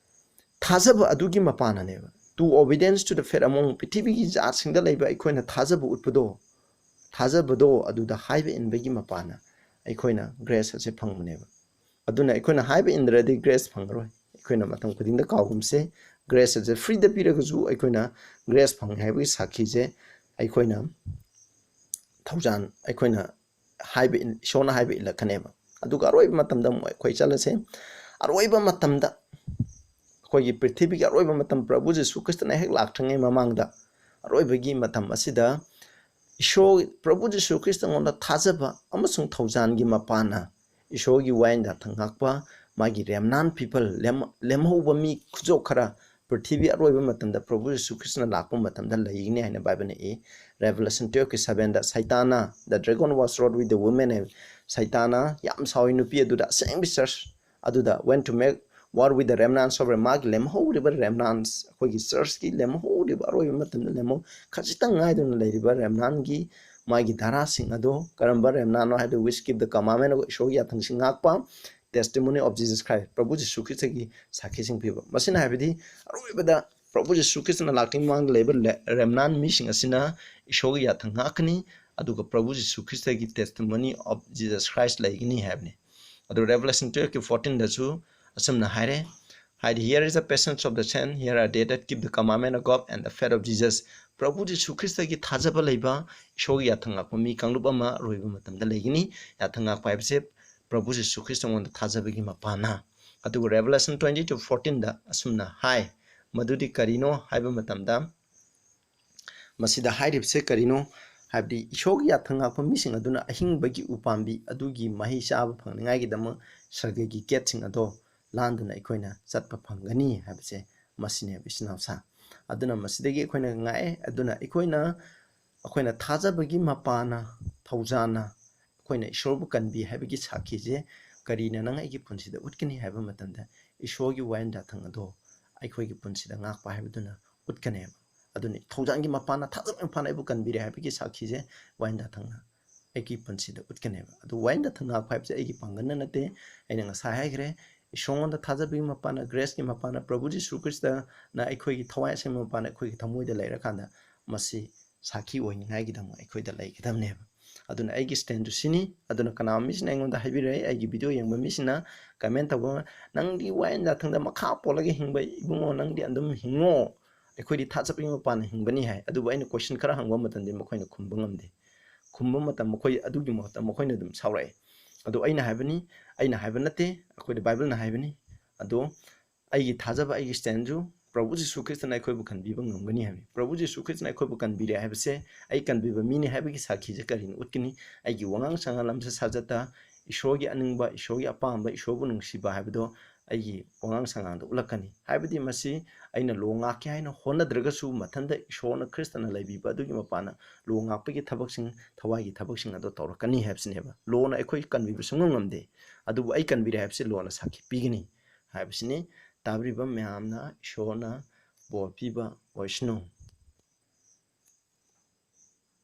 ꯊꯥꯖꯕ ꯑꯗꯨꯒꯤ ꯃꯄꯥꯟꯅꯅꯦꯕ꯫ "To obedience to the faith among", ꯄ꯭ꯔꯤꯊꯤꯕꯤꯒꯤ ꯖꯥꯠꯁꯤꯡꯗ ꯂꯩꯕ ꯑꯩꯈꯣꯏꯅ ꯊꯥꯖꯕ ꯎꯠꯄꯗꯣ, ꯊꯥꯖꯕꯗꯣ ꯑꯗꯨꯗ ꯍꯥꯏꯕ ꯏꯟꯕꯒꯤ ꯃꯄꯥꯟꯅ ꯑꯩꯈꯣꯏꯅ grace ꯑꯁꯦ ꯐꯪꯕꯅꯦꯕ꯫ ꯑꯗꯨꯅ ꯑꯩꯈꯣꯏꯅ ꯍꯥꯏꯕ ꯏꯟꯗ꯭ꯔꯗꯤ grace ꯐꯪꯉꯔꯣꯏ꯫ ꯑꯩꯈꯣꯏꯅ ꯃꯇꯝ ꯈꯨꯗꯤꯡꯗ ꯀꯥꯎꯒꯨꯝꯁꯦ, grace ꯑꯁꯦ free ꯗ ꯄꯤꯔꯒꯁꯨ ꯑꯩꯈꯣꯏꯅ grace ꯐꯪꯉꯦ ꯍꯥꯏꯕꯒꯤ ꯁꯥꯈꯤꯁꯦ ꯑꯩꯈꯣꯏꯅ ꯊꯧꯖꯥꯟ, ꯑꯩꯈꯣꯏꯅ ꯍꯥꯏꯕ ꯏꯟ-, ꯏꯁꯣꯔꯅ ꯍꯥꯏꯕ ꯏꯜꯂꯛꯀꯅꯦꯕ꯫ ꯑꯗꯨꯒ ꯑꯔꯣꯏꯕ ꯃꯇꯝꯗ ꯑꯃꯨꯛ ꯑꯩꯈꯣꯏ ꯆꯠꯂꯁꯦ꯫ ꯑꯔꯣꯏꯕ ꯃꯇꯝꯗ, ꯑꯩꯈꯣꯏꯒꯤ ꯄ꯭ꯔꯤꯊꯤꯕꯤꯒꯤ ꯑꯔꯣꯏꯕ ꯃꯇꯝ, ꯄ꯭ꯔꯚꯨ ꯖꯤꯁꯨ ꯈ꯭ꯔꯤꯁꯇꯅ ꯍꯦꯛ ꯂꯥꯛꯇ꯭ꯔꯤꯉꯩ ꯃꯃꯥꯡꯗ, ꯑꯔꯣꯏꯕꯒꯤ ꯃꯇꯝ ꯑꯁꯤꯗ ꯏꯁꯣꯔ, ꯄ꯭ꯔꯚꯨ ꯖꯤꯁꯨ ꯈ꯭ꯔꯤꯁꯇꯉꯣꯟꯗ ꯊꯥꯖꯕ ꯑꯃꯁꯨꯡ ꯊꯧꯖꯥꯟꯒꯤ ꯃꯄꯥꯟꯅ ꯏꯁꯣꯔꯒꯤ ꯋꯥꯌꯦꯜ ꯌꯥꯊꯪ ꯉꯥꯛꯄ, ꯃꯥꯒꯤ remnant people, ꯂꯦꯝ-, ꯂꯦꯝꯍꯧꯕ ꯃꯤ ꯈꯨꯖꯣꯞ ꯈꯔ, ꯄ꯭ꯔꯤꯊꯤꯕꯤ ꯑꯔꯣꯏꯕ ꯃꯇꯝꯗ ꯄ꯭ꯔꯚꯨ ꯖꯤꯁꯨ ꯈ꯭ꯔꯤꯁꯇꯅ ꯂꯥꯛꯄ ꯃꯇꯝꯗ ꯂꯩꯒꯅꯤ ꯍꯥꯏꯅ ꯕꯥꯏꯕꯜꯅ ꯏ꯫ Revelation twelve ꯀꯤ seven ꯗ, "ꯁꯩꯇꯥꯟꯅ, the dragon was wroth with the woman" ꯍꯥꯏ, ꯁꯩꯇꯥꯟꯅ ꯌꯥꯝ ꯁꯥꯎꯏ ꯅꯨꯄꯤ ꯑꯗꯨꯗ, ꯑꯁꯦꯡꯕ church ꯑꯗꯨꯗ, "went to make war with the remnants of," ꯃꯥꯒꯤ ꯂꯦꯝꯍꯧꯔꯤꯕ remnants, ꯑꯩꯈꯣꯏꯒꯤ church ꯀꯤ ꯂꯦꯝꯍꯧꯔꯤꯕ, ꯑꯔꯣꯏꯕ ꯃꯇꯝꯗ ꯂꯦꯝꯍꯧ-, ꯈꯖꯤꯛꯇꯪ ꯉꯥꯏꯗꯨꯅ ꯂꯩꯔꯤꯕ remnant ꯀꯤ ꯃꯥꯒꯤ ꯙꯥꯔꯥꯁꯤꯡ ꯑꯗꯣ, ꯀꯔꯝꯕ remnant ꯅꯣ ꯍꯥꯏꯕꯗ, "which keep the commandment of," ꯏꯁꯣꯔꯒꯤ ꯌꯥꯊꯪꯁꯤꯡ ꯉꯥꯛꯄ, "testimony of Jesus Christ," ꯄ꯭ꯔꯚꯨ ꯖꯤꯁꯨ ꯈ꯭ꯔꯤꯁꯇꯒꯤ ꯁꯥꯈꯤꯁꯤꯡ ꯄꯤꯕ꯫ ꯃꯁꯤꯅ ꯍꯥꯏꯕꯗꯤ ꯑꯔꯣꯏꯕꯗ ꯄ꯭ꯔꯚꯨ ꯖꯤꯁꯨ ꯈ꯭ꯔꯤꯁꯇꯅ ꯂꯥꯛꯇ꯭ꯔꯤꯉꯩ ꯃꯃꯥꯡꯗ ꯂꯩꯕ ꯂꯦ-, remnant ꯃꯤꯁꯤꯡ ꯑꯁꯤꯅ ꯏꯁꯣꯔꯒꯤ ꯌꯥꯊꯪ ꯉꯥꯛꯀꯅꯤ, ꯑꯗꯨꯒ ꯄ꯭ꯔꯚꯨ ꯖꯤꯁꯨ ꯈ꯭ꯔꯤꯁꯇꯒꯤ testimony of Jesus Christ ꯂꯩꯒꯅꯤ ꯍꯥꯏꯕꯅꯤ꯫ ꯑꯗꯨ Revelation twelve ꯀꯤ fourteen ꯗꯁꯨ ꯑꯁꯨꯝꯅ ꯍꯥꯏꯔꯦ, ꯍꯥꯏꯗꯤ, "Here is the patience of the saint, here are they that keep the commandment of God and the faith of Jesus." ꯄ꯭ꯔꯚꯨ ꯖꯤꯁꯨ ꯈ꯭ꯔꯤꯁꯇꯒꯤ ꯊꯥꯖꯕ ꯂꯩꯕ, ꯏꯁꯣꯔꯒꯤ ꯌꯥꯊꯪ ꯉꯥꯛꯄ ꯃꯤ ꯀꯥꯡꯂꯨꯞ ꯑꯃ ꯑꯔꯣꯏꯕ ꯃꯇꯝꯗ ꯂꯩꯒꯅꯤ꯫ ꯌꯥꯊꯪ ꯉꯥꯛꯄ ꯍꯥꯏꯕꯁꯦ ꯄ꯭ꯔꯚꯨ ꯖꯤꯁꯨ ꯈ꯭ꯔꯤꯁꯇꯉꯣꯟꯗ ꯊꯥꯖꯕꯒꯤ ꯃꯄꯥꯟꯅ꯫ ꯑꯗꯨꯒ Revelation twenty two fourteen ꯗ ꯑꯁꯨꯝꯅ ꯍꯥꯏ, ꯃꯗꯨꯗꯤ ꯀꯔꯤꯅꯣ ꯍꯥꯏꯕ ꯃꯇꯝꯗ, ꯃꯁꯤꯗ ꯍꯥꯏꯔꯤꯕꯁꯦ ꯀꯔꯤꯅꯣ ꯍꯥꯏꯕꯗꯤ, ꯏꯁꯣꯔꯒꯤ ꯌꯥꯊꯪ ꯉꯥꯛꯄ ꯃꯤꯁꯤꯡ ꯑꯗꯨꯅ ꯑꯍꯤꯡꯕꯒꯤ ꯎꯄꯥꯝꯕꯤ ꯑꯗꯨꯒꯤ ꯃꯍꯩ ꯆꯥꯕ ꯐꯪꯅꯤꯡꯉꯥꯏꯒꯤꯗꯃꯛ ꯁꯔꯒꯒꯤ gateꯁꯤꯡ ꯑꯗꯣ ꯂꯥꯟꯗꯨꯅ ꯑꯩꯈꯣꯏꯅ ꯆꯠꯄ ꯐꯪꯒꯅꯤ ꯍꯥꯏꯕꯁꯦ ꯃꯁꯤꯅꯦꯕ, ꯏꯆꯤꯟ ꯏꯅꯥꯎꯁꯥ꯫ ꯑꯗꯨꯅ ꯃꯁꯤꯗꯒꯤ ꯑꯩꯈꯣꯏꯅ ꯉꯥꯛꯑꯦ꯫ ꯑꯗꯨꯅ ꯑꯩꯈꯣꯏꯅ, ꯑꯩꯈꯣꯏꯅ ꯊꯥꯖꯕꯒꯤ ꯃꯄꯥꯟꯅ, ꯊꯧꯖꯥꯟꯅ, ꯑꯩꯈꯣꯏꯅ ꯏꯁꯣꯔꯕꯨ ꯀꯟꯕꯤ ꯍꯥꯏꯕꯒꯤ ꯁꯥꯈꯤꯁꯦ ꯀꯔꯤꯅ ꯅꯪ ꯑꯩꯒꯤ ꯄꯨꯟꯁꯤꯗ ꯎꯠꯀꯅꯤ ꯍꯥꯏꯕ ꯃꯇꯝꯗ, ꯏꯁꯣꯔꯒꯤ ꯋꯥꯌꯦꯜ ꯌꯥꯊꯪ ꯑꯗꯣ ꯑꯩꯈꯣꯏꯒꯤ ꯄꯨꯟꯁꯤꯗ ꯉꯥꯛꯄ ꯍꯥꯏꯕꯗꯨꯅ ꯎꯠꯀꯅꯦꯕ꯫ ꯑꯗꯨꯅ ꯊꯧꯖꯥꯜꯒꯤ ꯃꯄꯥꯟꯅ, ꯊꯥꯖꯕꯒꯤ ꯃꯄꯥꯟꯅ ꯑꯩꯕꯨ ꯀꯟꯕꯤꯔꯦ ꯍꯥꯏꯕꯒꯤ ꯁꯥꯈꯤꯁꯦ ꯋꯥꯌꯦꯜ ꯌꯥꯊꯪꯅ ꯑꯩꯒꯤ ꯄꯨꯟꯁꯤꯗ ꯎꯠꯀꯅꯦꯕ꯫ ꯑꯗꯨ ꯋꯥꯌꯦꯜ ꯌꯥꯊꯪ ꯉꯥꯛꯄ ꯍꯥꯏꯕꯁꯦ ꯑꯩꯒꯤ ꯄꯥꯡꯒꯜꯅ ꯅꯠꯇꯦ꯫ ꯑꯩꯅ ꯉꯁꯥꯏ ꯍꯥꯏꯈ꯭ꯔꯦ, ꯏꯁꯣꯔꯉꯣꯟꯗ ꯊꯥꯖꯕꯒꯤ ꯃꯄꯥꯟꯅ, grace ꯀꯤ ꯃꯄꯥꯟꯅ, ꯄ꯭ꯔꯚꯨ ꯖꯤꯁꯨ ꯈ꯭ꯔꯤꯁꯇꯅ ꯑꯩꯈꯣꯏꯒꯤ ꯊꯋꯥꯏ ꯑꯁꯦꯡꯕ ꯃꯄꯥꯟꯅ ꯑꯩꯈꯣꯏꯒꯤ ꯊꯃꯣꯏꯗ ꯂꯩꯔꯀꯥꯟꯗ ꯃꯁꯤ ꯁꯥꯈꯤ ꯑꯣꯏꯅꯤꯡꯉꯥꯏꯒꯤꯗꯃꯛ ꯑꯩꯈꯣꯏꯗ ꯂꯩꯒꯗꯕꯅꯦꯕ꯫ ꯑꯗꯨꯅ ꯑꯩꯒꯤ stand ꯁꯤꯅꯤ꯫ ꯑꯗꯨꯅ ꯀꯅꯥꯒꯨꯝꯕ ꯃꯤꯁꯤꯅ ꯑꯩꯉꯣꯟꯗ ꯍꯥꯏꯕꯤꯔꯛꯑꯦ, ꯑꯩꯒꯤ video ꯌꯦꯡꯕ ꯃꯤꯁꯤꯅ comment ꯇꯧꯕ, "ꯅꯪꯗꯤ ꯋꯥꯌꯦꯜ ꯌꯥꯊꯪꯗ ꯃꯈꯥ ꯄꯣꯜꯂꯒ ꯍꯤꯡꯕ ꯏꯕꯨꯡꯉꯣ, ꯅꯪꯗꯤ ꯑꯗꯨꯝ ꯍꯤꯡꯉꯣ, ꯑꯩꯈꯣꯏꯗꯤ ꯊꯥꯖꯕꯒꯤ ꯃꯄꯥꯟꯅ ꯍꯤꯡꯕꯅꯤ" ꯍꯥꯏ꯫ ꯑꯗꯨꯕꯨ ꯑꯩꯅ question ꯈꯔ ꯍꯪꯕ ꯃꯇꯝꯗ ꯃꯈꯣꯏꯅ ꯈꯨꯝꯕ ꯉꯝꯗꯦ꯫ ꯈꯨꯝꯕ ꯃꯇꯝ ꯃꯈꯣꯏ ꯑꯗꯨꯒꯤ ꯃꯍꯨꯠꯇ ꯃꯈꯣꯏꯅ ꯑꯗꯨꯝ ꯁꯥꯎꯔꯛꯑꯦ꯫ ꯑꯗꯣ ꯑꯩꯅ ꯍꯥꯏꯕꯅꯤ, ꯑꯩꯅ ꯍꯥꯏꯕ ꯅꯠꯇꯦ, ꯑꯩꯈꯣꯏꯗ Bible ꯅ ꯍꯥꯏꯕꯅꯤ꯫ ꯑꯗꯣ ꯑꯩꯒꯤ ꯊꯥꯖꯕ, ꯑꯩꯒꯤ stand ꯁꯨ ꯄ꯭ꯔꯚꯨ ꯖꯤꯁꯨ ꯈ꯭ꯔꯤꯁꯇꯅ ꯑꯩꯈꯣꯏꯕꯨ ꯀꯟꯕꯤꯕ ꯉꯝꯒꯅꯤ ꯍꯥꯏꯕꯅꯤ꯫ ꯄ꯭ꯔꯚꯨ ꯖꯤꯁꯨ ꯈ꯭ꯔꯤꯁꯇꯅ ꯑꯩꯈꯣꯏꯕꯨ ꯀꯟꯕꯤꯔꯦ ꯍꯥꯏꯕꯁꯦ, ꯑꯩ ꯀꯟꯕꯤꯕ ꯃꯤꯅꯤ ꯍꯥꯏꯕꯒꯤ ꯁꯥꯈꯤꯁꯦ ꯀꯔꯤꯅ ꯎꯠꯀꯅꯤ? ꯑꯩꯒꯤ ꯋꯥꯉꯥꯡ ꯁꯉꯥꯡ, ꯂꯝꯆꯠ ꯁꯥꯖꯠꯇ ꯏꯁꯣꯔꯒꯤ ꯑꯅꯤꯡꯕ, ꯏꯁꯣꯔꯒꯤ ꯑꯄꯥꯝꯕ, ꯏꯁꯣꯔꯕꯨ ꯅꯨꯡꯁꯤꯕ ꯍꯥꯏꯕꯗꯣ ꯑꯩꯒꯤ ꯋꯥꯉꯥꯡ ꯁꯉꯥꯡꯗ ꯎꯠꯂꯛꯀꯅꯤ꯫ ꯍꯥꯏꯕꯗꯤ ꯃꯁꯤ ꯑꯩꯅ law ꯉꯥꯛꯀꯦ ꯍꯥꯏꯅ ꯍꯣꯠꯅꯗ꯭ꯔꯒꯁꯨ, ꯃꯊꯟꯇ ꯏꯁꯣꯔꯅ, ꯈ꯭ꯔꯤꯁꯇꯅ ꯂꯩꯕꯤꯕ ꯑꯗꯨꯒꯤ ꯃꯄꯥꯟꯅ law ꯉꯥꯛꯄꯒꯤ ꯊꯕꯛꯁꯤꯡ, ꯊꯋꯥꯏꯒꯤ ꯊꯕꯛꯁꯤꯡ ꯑꯗꯨ ꯇꯧꯔꯛꯀꯅꯤ ꯍꯥꯏꯕꯁꯤꯅꯦꯕ꯫ Law ꯅ ꯑꯩꯈꯣꯏ ꯀꯟꯕꯤꯕ ꯁꯨꯡꯉꯝ ꯉꯝꯗꯦ, ꯑꯗꯨꯕꯨ ꯑꯩ ꯀꯟꯕꯤꯔꯦ ꯍꯥꯏꯕꯁꯤ law ꯅ ꯁꯥꯈꯤ ꯄꯤꯒꯅꯤ ꯍꯥꯏꯕꯁꯤꯅꯤ꯫ ꯇꯥꯕꯤꯔꯤꯕ ꯃꯌꯥꯝꯅ ꯏꯁꯣꯔꯅ ꯕꯣꯔ ꯄꯤꯕ ꯑꯣꯏꯁꯅꯨ꯫